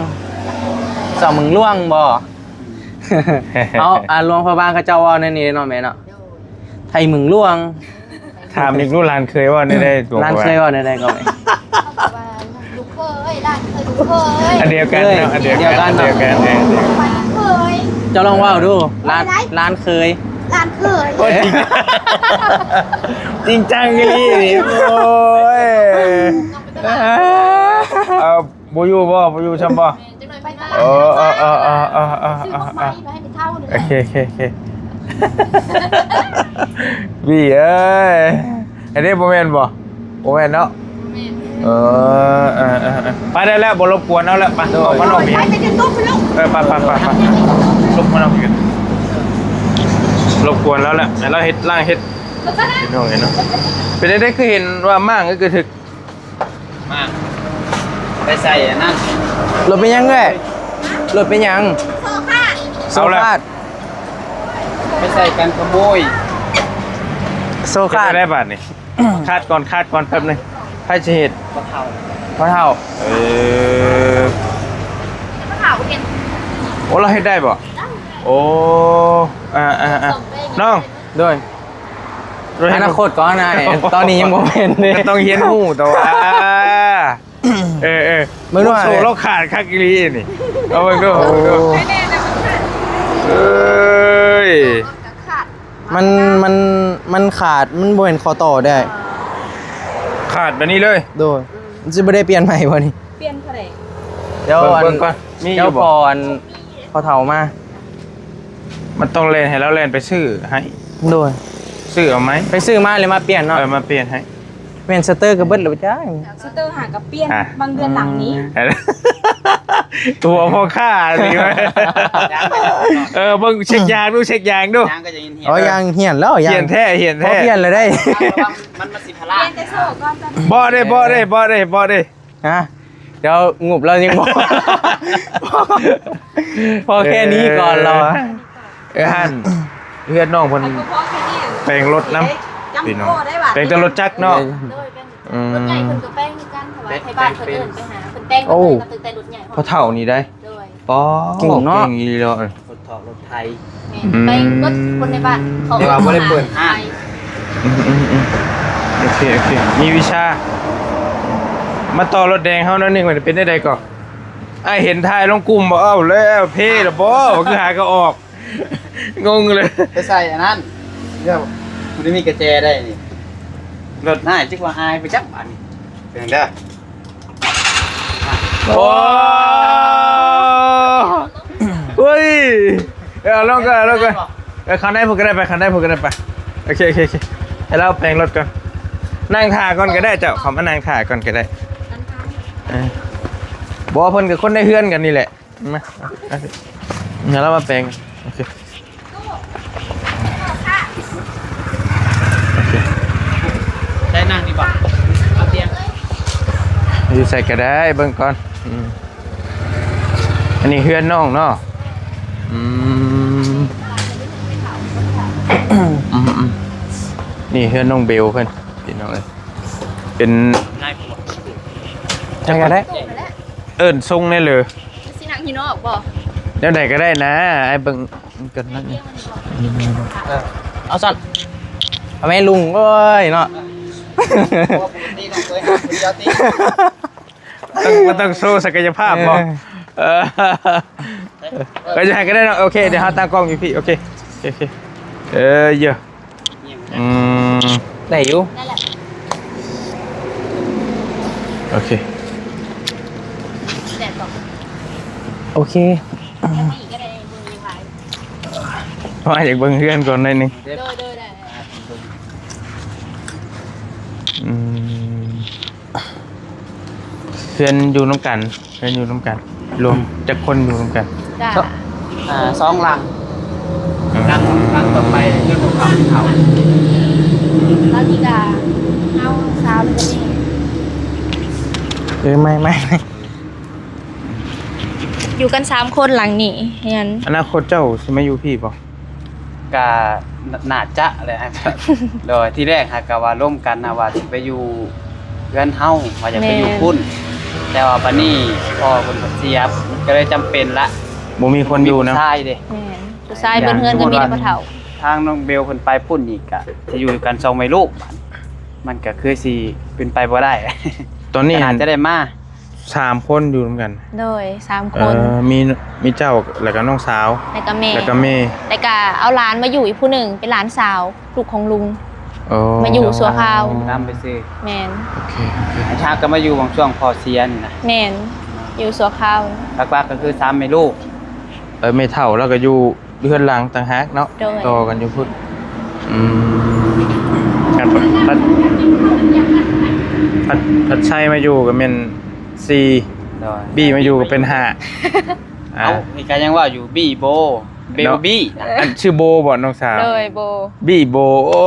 ສາວເມືອງຫຼວງບໍ່? ເຮົາ ອ່າ ຫຼວງພະບາງເຂົາເຈົ້າເວົ້າແນວນີ້ເນາະແມ່ເນາະ. ໂດຍ ໄທເມືອງຫຼວງ ຖາມອີກລູກຫຼານເຄີຍເວົ້າແນວໃດ? ຫຼານເຄີຍເວົ້າແນວໃດກໍແມ່? ເຂົາກໍວ່າ ລູກເຂີຍ ຫຼານເຂີຍ ລູກເຂີຍ ອັນດຽວກັນເນາະ ເຄີຍ ອັນດຽວກັນ ອັນດຽວກັນ ເອີ ລູກເຂີຍ ເຈົ້າລອງເວົ້າດູ ຫຼານ ຫຼານເຂີຍ ຫຼານເຂີຍ. ໂອ້ຍ ຈິງ ຈິງຈັງອີ່ຫຼີນີ້ ໂອ້ຍ ເອົາ ບໍ່ຢູ່ບໍ່ ບໍ່ຢູ່ຊ້ຳບໍ່? ແມ່ນ ຈັກໜ່ອຍໄປຕະຫຼາດ ເອີ ເອີ ຊື້ໝາກໄມ້ມາໃຫ້ແມ່ເຖົ້ານີ້. ໂອເຄ ໂອເຄ ໂອເຄ ວີເອີຍ ອັນນີ້ບໍ່ແມ່ນບໍ່? ບໍ່ແມ່ນເນາະ ບໍ່ແມ່ນ. ເອີ ເອີ ເອີ ເອີ ໄປໄດ້ແລ້ວ ບໍ່ລົບກວນເອົາແລ້ວ ໄປ ອອກມານອກນີ້ ໄປ ໄປຢູ່ຕູ້ພຸ້ນລູກ. ເອີ ໄປ ໄປ ໄປ ໄປ ລົບມານອກນີ້ ລົບກວນແລ້ວແຫຼະ ໃຫ້ລາວເຮັດ ລ້າງເຮັດ ພີ່ນ້ອງເອີຍເນາະ. ເປັນໄດ້ ຄືເຫັນວ່າມ້າງກະຖືກ ມາ ໄປໃສ່ອັນນັ້ນ ລົດເປັນຫຍັງເອີຍ? ລົດເປັນຫຍັງ? ໂຊຄາດ ໂຊຄາດ ໄປໃສ່ກັນຂະໂມຍ ໂຊຄາດ ເຮັດໄດ້ບາດນີ້. ຄາດກ່ອນ ຄາດກ່ອນແປັບໜຶ່ງ ໃຜຊິເຮັດ? ພໍ່ເຖົ້າ ພໍ່ເຖົ້າ ເອີ ພໍ່ເຖົ້າເຮັດ ໂອ້ ລາວເຮັດໄດ້ບໍ່? ໄດ້ ໂອ້ ອ່າໆໆ ນ້ອງ ໂດຍ ອະນາຄົດກ່ອນນາຍ ຕອນນີ້ຍັງບໍ່ເປັນເດ້ ກໍຕ້ອງຮຽນຮູ້ຕົວະ ເອີໆ ເບິ່ງດູ ໂອ້ ໂຊລາວຂາດຄັກອີ່ຫຼີນີ້ ເອົາເບິ່ງດູ ເອົາເບິ່ງດູ ໂອ້ ເອີຍ ມັນ ມັນ ມັນຂາດ ມັນບໍ່ແມ່ນຂໍ້ຕໍ່ໄດ້ ຂາດແບບນີ້ເລີຍ ໂດຍ ມັນຊິບໍ່ໄດ້ປ່ຽນໃໝ່ບໍ່ນີ້? ປ່ຽນເທົ່າໃດ? ດຽວ ເບິ່ງ ອັນ ເບິ່ງກ່ອນ ມີຢູ່ບໍ່? ດຽວພໍອັນ ພໍ່ເຖົ້າມາ ມັນຕ້ອງແລ່ນ ໃຫ້ລາວແລ່ນໄປຊື້ໃຫ້ ໂດຍ ຊື້ເອົາໃໝ່ ໄປຊື້ມາແລ້ວມາປ່ຽນເນາະ ເອີ ມາປ່ຽນໃຫ້ ແມ່ນສະເຕີກະເບິດແລ້ວຈ້າ ສະເຕີຫາກະປ່ຽນ ອ່ະ ບາງເດືອນຫຼັງນີ້ ອືມ ຫົວພໍ່ຄ້ານີ້ ເອີ ເບິ່ງເຊັກຢາງດູ ເຊັກຢາງດູ ຢາງກໍຈະເຫັນ ອໍ ຢາງ ເອີ ຢາງຫ້ຽນແລ້ວ ຢາງ ຫ້ຽນແທ້ ຫ້ຽນແທ້ ພໍປ່ຽນແລ້ວໄດ໋ ມັນ ມັນຊິພະລາດ ປ່ຽນແຕ່ໂສ້ກ່ອນ ເບາະເດ້ ເບາະເດ້ ເບາະເດ້ ເບາະເດ້ ຮະ ດຽວງຸບລາວຍັງບໍ່ ພໍແຄ່ນີ້ກ່ອນລາວ ເອີ ຫັ້ນ ເຮືອນນ້ອງເພິ່ນແປງລົດນຳ ພີ່ນ້ອງ ແປງແຕ່ລົດຈັກເນາະ ໂດຍ ແປງ ອືມ ລົດໃຫຍ່ເພິ່ນກໍແປງຄືກັນ ເພາະວ່າໄທບ້ານເພິ່ນເອີ້ນໄປຫາ ເພິ່ນແປງ ໂອ້ ມາຕັ້ງແຕ່ລົດໃຫຍ່ ພໍ່ເຖົ້ານີ້ໄດ໋ ໂດຍ ປໍ ເກັ່ງເນາະ ເກັ່ງອີ່ຫຼີເນາະ ລົດຖອກລົດໄຖ ແມ່ນ ອືມ ໄປເບິດຄົນໃນບ້ານ ເພາະວ່າບໍ່ໄດ້ເປີດຮ້ານ ອືມໆໆ ໂອເຄ ໂອເຄ ມີວິຊາ ມາຕໍ່ລົດແດງເຮົາໜ້ອຍໜຶ່ງ ມັນເປັນຈັ່ງໃດກໍ ອ້າຍເຫັນຖ່າຍລົງກຸ່ມບໍ່? ເອົ້າແລ້ວ ເພລະບໍ່? ຄືຫາກໍອອກ ງົງເລີຍ ໄປໃສ່ອັນນັ້ນ ດຽວ ບໍ່ໄດ້ມີກະແຈໄດ້ນີ້ ລົດນາຍ ຈັກວ່າອາຍໄປຈັກບາດນີ້ ເບິ່ງເດີ. ໂອ້ ໂອ້ຍ ເອີ ລົງກ່ອນ ລົງກ່ອນ ເອີ ເຂົ້າໃນພຸ້ນກໍໄດ້ໄປ ເຂົ້າໃນພຸ້ນກໍໄດ້ໄປ. ໂອເຄ ໂອເຄ ໂອເຄ ໃຫ້ລາວແປງລົດກ່ອນ ນັ່ງຖ້າກ່ອນກໍໄດ້ ເຈົ້າເຂົ້າມານັ່ງຖ້າກ່ອນກໍໄດ້. ເອີ ບໍ່ ເພິ່ນກໍຄົນໃນເຮືອນກັນນີ້ແຫຼະ ມາ ໃຫ້ລາວມາແປງ ໂອເຄ ໂອເຄ ໄດ້ນັ່ງດີກວ່າ ເອົາຕຽງ ຢູ່ໃສກໍໄດ້ ເບິ່ງກ່ອນ ອືມ ອັນນີ້ເຮືອນນ້ອງເນາະ ອືມ ອືມໆ ນີ້ເຮືອນນ້ອງເບວເພິ່ນ ພີ່ນ້ອງເອີຍ ເປັນ ຈັ່ງໃດ ເອີ້ນຊົງແດ່ເລີ ຊິນັ່ງຢູ່ນອກບໍ່? ແນວໃດກໍໄດ້ນະ ອ້າຍເບິ່ງກັນໜ້ອຍໜຶ່ງ ເອີ ເອົາຊັ້ນ ເອົາແມ່ລຸງ ໂອ້ຍເນາະ ບໍ່ ບໍ່ຕ້ອງໂຊສັກກະຍະພາບບໍ່? ເອີ ເອີ ເອີ ຈະໃຫ້ກໍໄດ້ເນາະ ໂອເຄ ດຽວເຮົາຕັ້ງກ້ອງຢູ່ພີ້ ໂອເຄ ໂອເຄ ໂອເຄ ເອີ ເຢີ ອືມ ໄດ້ຢູ່ ໂອເຄ ໂອເຄ ເພາະວ່າຢາກເບິ່ງເຮືອນກ່ອນໜ້ອຍໜຶ່ງ ໂດຍ ໂດຍ ໄດ້ ອືມ. ເຮືອນຢູ່ນຳກັນ ເຮືອນຢູ່ນຳກັນ ລວມ ອືມ ຈັກຄົນຢູ່ນຳກັນ? ກະ ສ- ອ່າ ສອງຫຼັງ ອືມ ຫຼັງ ຫຼັງຕໍ່ໄປເຮືອນຂອງເຂົາ ເຂົາ ຫຼັງນີ້ກະເຮົາ ສາວ ແລ້ວກະແມ່ ເອີ ໄມ່ ໄມ່ ໄມ່ ຢູ່ກັນສາມຄົນຫຼັງນີ້ ເຮືອນ ອະນາຄົດເຈົ້າຊິມາຢູ່ພີ້ບໍ່? ກະໜ- ໜ້າຈະແຫຼະ ໂດຍ ທີແລກຫາກະວ່າລົມກັນນະວ່າຊິໄປຢູ່ເຮືອນເຮົາ ວ່າຢາກໄປຢູ່ພຸ້ນ ແມ່ນ ແຕ່ວ່າບັດນີ້ພໍ່ເພິ່ນກໍເສຍ ກໍເລີຍຈຳເປັນລະ ບໍ່ມີຄົນຢູ່ນະ ຜູ້ຊາຍເດ້ ແມ່ນ ຜູ້ຊາຍເປັນເຮືອນກໍມີແຕ່ພໍ່ເຖົ້າ ທາງນ້ອງເບວເພິ່ນໄປພຸ້ນອີກ ກະຊິຢູ່ກັນສອງແມ່ລູກ ບາດມັນກໍຄືຊິເປັນໄປບໍ່ໄດ້ ຕອນນີ້ ກໍໜ້າຈະໄດ້ມາ ສາມຄົນຢູ່ນຳກັນ ໂດຍ ສາມຄົນ ເອີ ມີ ມີເຈົ້າ ແລ້ວກໍນ້ອງສາວ ແລ້ວກໍແມ່ ແລ້ວກໍແມ່ ແລ້ວກໍເອົາຫຼານມາຢູ່ອີກຜູ້ໜຶ່ງ ເປັນຫຼານສາວ ລູກຂອງລຸງ ໂອ້ ມາຢູ່ຊົ່ວຄາວ ນຳໄປຊື່ ແມ່ນ ໂອເຄ ໂອເຄ ອັນທາກກໍມາຢູ່ຫວ່າງຊ່ວງພໍ່ເສຍນີ້ນະ ແມ່ນ ຢູ່ຊົ່ວຄາວ ຫຼັກໆກໍຄືສາມແມ່ລູກ ເອີ ແມ່ເຖົ້າລາວກໍຢູ່ ເຮືອນຫຼັງຕ່າງຫາກເນາະ ໂດຍ ຕໍ່ກັນຢູ່ພຸ້ນ ອືມ ຄັນພັດ ພັດ ພັດໄຊມາຢູ່ກໍແມ່ນສີ່ ໂດຍ ບີມາຢູ່ກໍເປັນຫ້າ ອ່າ ເອົ້າ ນີ້ກໍຍັງເວົ້າຢູ່ ບີໂບ ເບວ ເນາະ ບີ ອັນຊື່ໂບບໍ່ນ້ອງສາວ? ໂດຍ ໂບ ບີໂບ ໂອ້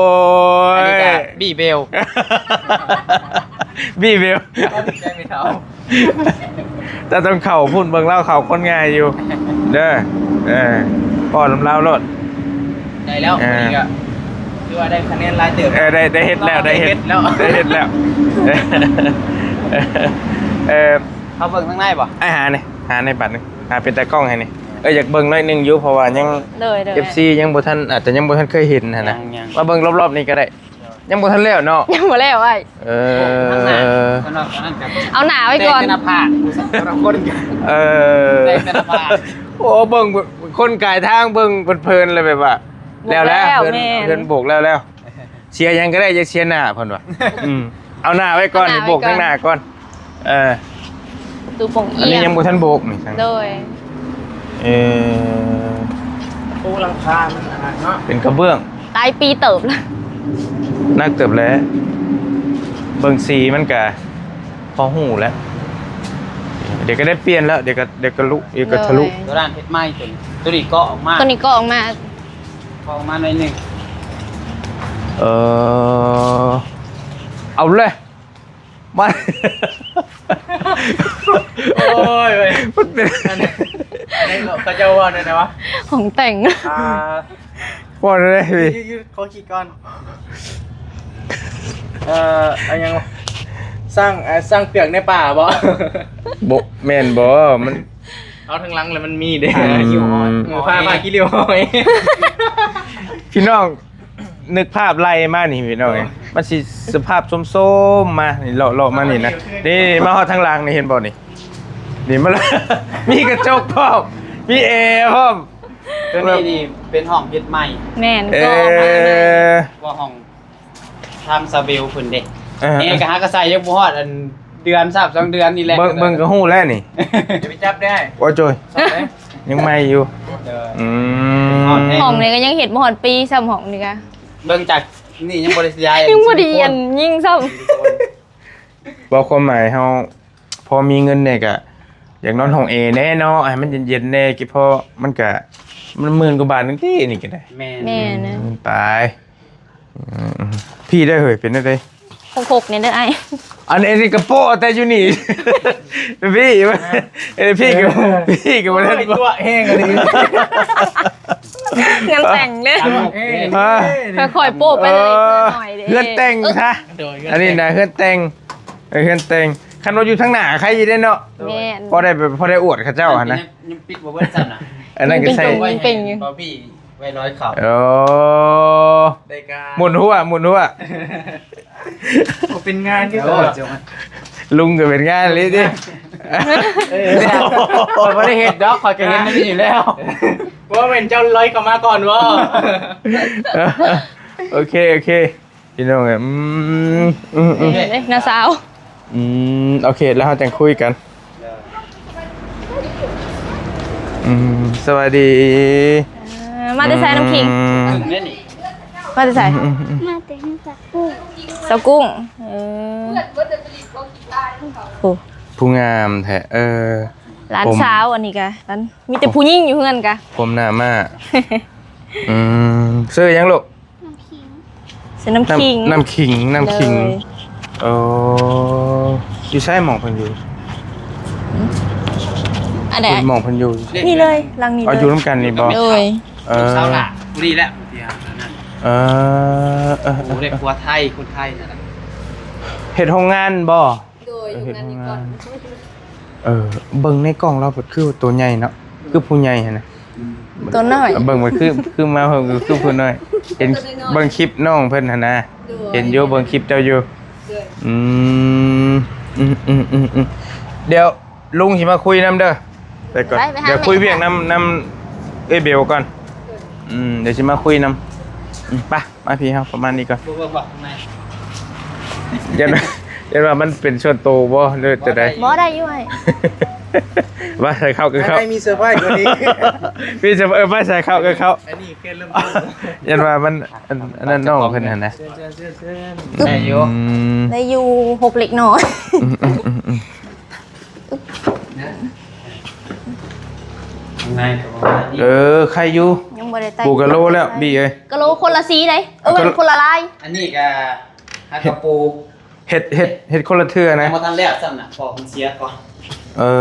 ຍ ອັນນີ້ກໍບີເບວ ບີເບວ ກໍຖືກໃຈແມ່ເຖົ້າ. ເຈົ້າຕ້ອງເຂົ້າພຸ້ນ ເບິ່ງລາວເຂົ້າຄົນງ່າຍຢູ່ເດີ ເອີ ປ້ອນນຳລາວໂລດ ໄດ້ແລ້ວ ເອີ ມື້ນີ້ກໍຖືວ່າໄດ້ຄະແນນຫຼາຍເຕີບ ເອີ ໄດ້ ໄດ້ເຮັດແລ້ວ ໄດ້ເຮັດ ໄດ້ເຮັດແລ້ວ ໄດ້ເຮັດແລ້ວ ເອີ ເຮົາເບິ່ງທາງໃນບໍ່? ອ້າຍຫານີ້ ຫາໃນບັດນີ້ ຫາເປັນຕາກ້ອງໃຫ້ນີ້ ເອີ ຢາກເບິ່ງໜ້ອຍໜຶ່ງຢູ່ ເພາະວ່າຍັງ ໂດຍ ໂດຍ ເອັບຊີຍັງບໍ່ທັນ ອາດຈະຍັງບໍ່ທັນເຄີຍເຫັນຫັ້ນນະ ຍັງ ຍັງ ມາເບິ່ງລອບໆນີ້ກໍໄດ້ ຍັງບໍ່ທັນແລ້ວເນາະ ຍັງບໍ່ແລ້ວອ້າຍ ເອີ ເອົາໜ້າໄວ້ກ່ອນ ແຕ່ງແຕ່ໜ້າຜາກ ເອີ ແຕ່ງແຕ່ໜ້າຜາກ ໂອ້ ເບິ່ງຄົນກາຍທາງ ເບິ່ງເພີນໆ ແລ້ວແບບວ່າ ແລ້ວແລ້ວ ແມ່ນ ເຮືອນໂບກແລ້ວແລ້ວ ເສຍຫຍັງກໍໄດ້ ຢ່າເສຍໜ້າ ເພິ່ນວ່າ ອືມ ເອົາໜ້າໄວ້ກ່ອນ ເອົາໜ້າໄວ້ກ່ອນ ໂບກທາງໜ້າກ່ອນ ເອີ ປະຕູໂປ່ງອຽງ ອັນນີ້ຍັງບໍ່ທັນໂບກນີ້ ໂດຍ ເອີ ປະຕູຫຼັງຄາມັນອັນນັ້ນເນາະ ເປັນກະເບື້ອງ ຫຼາຍປີເຕີບລະ ໜັກເຕີບແລ້ວ ເບິ່ງສີມັນກະພໍຮູ້ແລ້ວ ດຽວກໍໄດ້ປ່ຽນແລ້ວ ດຽວກໍ ດຽວກໍລຸ ດຽວກໍທະລຸ ໂດຍ ໂຕນັ້ນເຮັດໃໝ່ ໂຕນີ້ ໂຕນີ້ເກາະອອກມາ ໂຕນີ້ເກາະອອກມາ ເກາະອອກມາໜ້ອຍໜຶ່ງ ເອີ ເອົາເລີຍ ມາ ໂອ້ຍ ເວີຍ ມັນເປັນ ອັນນີ້ ອັນນີ້ເຂົາເຈົ້າວ່າແນວໃດວະ? ຂອງແຕ່ງ ອ່າ ວ່າແນວໃດ? ຢຸດ ຢຸດ ຂໍຄິດກ່ອນ ເອີ ອັນຫຍັງວະ? ຊ້າງ ເອີ ຊ້າງເຜືອກໃນປ່າບໍ? ບໍ່ ແມ່ນບໍ? ມັນ ເອົາທາງຫຼັງແລ້ວມັນມີເດ້ ອືມ ຜ້າ ຜ້າຂີ້ລິ້ວຫ້ອຍ ພີ່ນ້ອງ ນຶກພາບໄລ່ມານີ້ພີ່ນ້ອງເອີຍ ໂອ້ຍ ມັນຊິສະພາບໂຊມໆມານີ້ ເລາະໆມານີ້ນະ ນີ້ ນີ້ ມາຮອດທາງຫຼັງນີ້ ເຫັນບໍ່ນີ້? ນີ້ ມາ ມີກະຈົກພ້ອມ ມີແອພ້ອມ ຕົວນີ້ນີ້ເປັນຫ້ອງເຮັດໃໝ່. ແມ່ນ ເອີ ກໍຫ້ອງ ເພາະວ່າຫ້ອງທາງສາວເບວເພິ່ນເດ້ ເອີ ແອກໍຫາກະໃສ່ຍັງບໍ່ຮອດອັນເດືອນຊ້ຳ ສອງເດືອນນີ້ແຫຼະ. ເບິ່ງ ເບິ່ງກໍຮູ້ແລ້ວນີ້ ຢ່າໄປຈັບໄດ້. ໂອ້ໂຈຍ ຊອກໄດ້ ຍັງໃໝ່ຢູ່. ເອີ ອືມ ຫ້ອງນີ້ກໍຍັງເຮັດບໍ່ຮອດປີຊ້ຳ ຫ້ອງນີ້ກະ ເບິ່ງຈາກນີ້ຍັງບໍ່ໄດ້ຍ້າຍ ຍັງບໍ່ໄດ້ອັນຍິງຊ້ຳ. ເວົ້າຄວາມໝາຍເຮົາ ພໍມີເງິນແດ່ກະຢາກນອນຫ້ອງແອແດ່ເນາະ ໃຫ້ມັນເຢັນໆແດ່ ເພາະມັນກະ ມັນໝື່ນກວ່າບາດໜຶ່ງຕິ ນີ້ກະໄດ້. ແມ່ນ ແມ່ນ ອືມ ຕາຍ. ອືມ ພີ່ເດີເຮີ້ຍ ເປັນແນວໃດ? ຫົກຫົກນີ້ເດີອ້າຍ. ອັນ ອັນນີ້ກະໂປະແຕ່ຢູ່ນີ້ ພີ່ ເອີ ພີ່ກະ ພີ່ກະບໍ່ໄດ້ ໂອ້ຍ ຕົວະແຮງອັນນີ້ ງານແຕ່ງເດ້ ຮະ ຄ່ອຍໆໂປະໄປເລີຍ ເອີ ເພື່ອໜ້ອຍເດ້ ເຮືອນແຕ່ງຊະ. ໂດຍ ອັນນີ້ນະເຮືອນແຕ່ງ ເອີ ເຮືອນແຕ່ງ ຄັນວ່າຢູ່ທາງໜ້າໃຄຢູ່ເດ້ເນາະ. ແມ່ນ ພໍໄດ້ ພໍໄດ້ອວດເຂົາເຈົ້າຫັ້ນນະ ຍັງ ຍັງປິດບໍ່ເບິດຊ້ຳນະ. ອັນນັ້ນກໍໃສ່ ເກັ່ງໆຢູ່ ບໍ່ມີໄວ້ລອຍເຂົ້າ. ໂອ້ ໄດ້ການ ໝູນຫົວ ໝູນຫົວ ບໍ່ເປັນງານຢູ່. ໂອ້ ລຸງກໍເປັນງານອີ່ຫຼີຕິ. ເອີ ຂ້ອຍບໍ່ໄດ້ເຮັດດອກ ຂ້ອຍກໍເຫັນມັນຢູ່ແລ້ວ. ບໍ່ແມ່ນເຈົ້າລອຍເຂົ້າມາກ່ອນບໍ? ໂອເຄ ໂອເຄ ພີ່ນ້ອງເອີຍ ອືມ ອືມ ອືມ ເດ້ນ້າສາວ. ອືມ ໂອເຄ ແລ້ວເຮົາຈັ່ງຄຸຍກັນ. ອືມ ສະບາຍດີ. ເອີ ມາແຕ່ໃສນ້ຳຄິງ? ອືມ ມາແຕ່ໃສ? ອືມ ມາແຕ່ເຮືອນສາວກຸ້ງ ສາວກຸ້ງ. ເອີ ໂອ້ ຜູ້ງາມແທ້. ເອີ ຫຼານ ຜົມ ສາວ ອັນນີ້ກະ ມີແຕ່ຜູ້ຍິງຢູ່ເຮືອນກະ ຜົມໜ້າມ້າ. ອືມ ຊື່ຫຍັງລູກ? ນ້ຳຂິງ ຊື່ນ້ຳຂິງ ນ້ຳ ນ້ຳຂິງ ນ້ຳຂິງ. ໂດຍ ໂອ້ ຢູ່ໃສໝ່ອງເພິ່ນຢູ່? ອັນໃດ? ໝ່ອງເພິ່ນຢູ່ ນີ້ເລີຍ ຫຼັງນີ້ເລີຍ. ເອົາ ຢູ່ນຳກັນນີ້ບໍ? ໂດຍ ເອີ ລູກສາວຫຼ້າ ຜູ້ນີ້ແຫຼະ ຜູ້ທີ່ອັນນັ້ນ. ເອີ ເອີ ໂອ້ ໄດ້ຜົວໄທ ຄົນໄທນັ້ນແຫຼະ. ເຮັດໂຮງງານບໍ? ໂດຍ ເຮັດໂຮງງານ. ເອີ ເບິ່ງໃນກ້ອງລາວເພິ່ນຄືໂຕໃຫຍ່ເນາະ ຄືຜູ້ໃຫຍ່ຫັ້ນນະ. ອືມ ໂຕນ້ອຍ ເບິ່ງໄປຄື ຄືມາເພິ່ນຄືຜູ້ນ້ອຍ. ເຫັນ ໂຕນ້ອຍໆ ເບິ່ງຄລິບນ້ອງເພິ່ນຫັ້ນນະ. ໂດຍ ເຫັນຢູ່ ເບິ່ງຄລິບເຈົ້າຢູ່. ໂດຍ ອືມ ອືມໆໆໆ ດຽວລຸງຊິມາຄຸຍນຳເດີ ໄປກ່ອນ. ໄປ ໄປຫາ ດຽວຄຸຍວຽກນຳ ນຳເອື້ອຍເບວກ່ອນ. ໂດຍ ອືມ ດຽວຊິມາຄຸຍນຳ. ອືມ ໄປ. ມາພີ່ເຮົາປະມານນີ້ກ່ອນ. ບໍ່ເບິ່ງບໍ່ຂ້າງໃນ ຢ້ານ ຢ້ານວ່າມັນເປັນສ່ວນໂຕບໍ່ ຫຼືຈັ່ງໃດ? ບໍ່ ໄດ້ຢູ່ອ້າຍ. ວ່າໃສ່ເຂົ້າກໍເຂົ້າ ໃນມີເຊີໄພຣສ໌ກວ່ານີ້ ມີເຊີໄພຣສ໌ ເອີ ວ່າໃສ່ເຂົ້າກໍເຂົ້າ. ອັນນີ້ແຄ່ເລີ່ມຕົ້ນ ຢ້ານວ່າມັນ ອັນ ອັນນັ້ນນ້ອງເພິ່ນຫັ້ນນະ. ເຊີນ ເຊີນ ເຊີນ ໄດ້ຢູ່ ອືມ ໄດ້ຢູ່ ຫົກເລັກນ້ອຍ. ອືມໆໆໆ ຂ້າງໃນກໍປະມານນີ້. ເອີ ໄຄຢູ່ ຍັງບໍ່ໄດ້ໄຕ່ ປູກະໂລແລ້ວ ບີເອີຍ. ກະໂລຄົນລະສີເດ້ ເອີ ຄົນລະລາຍ. ອັນນີ້ກະຫາກະປູ ເຮັດ ເຮັດ ເຮັດຄົນລະເທື່ອນະ. ຍັງບໍ່ທັນແລ້ວຊ້ຳນະ ພໍມັນເສຍກ່ອນ. ເອີ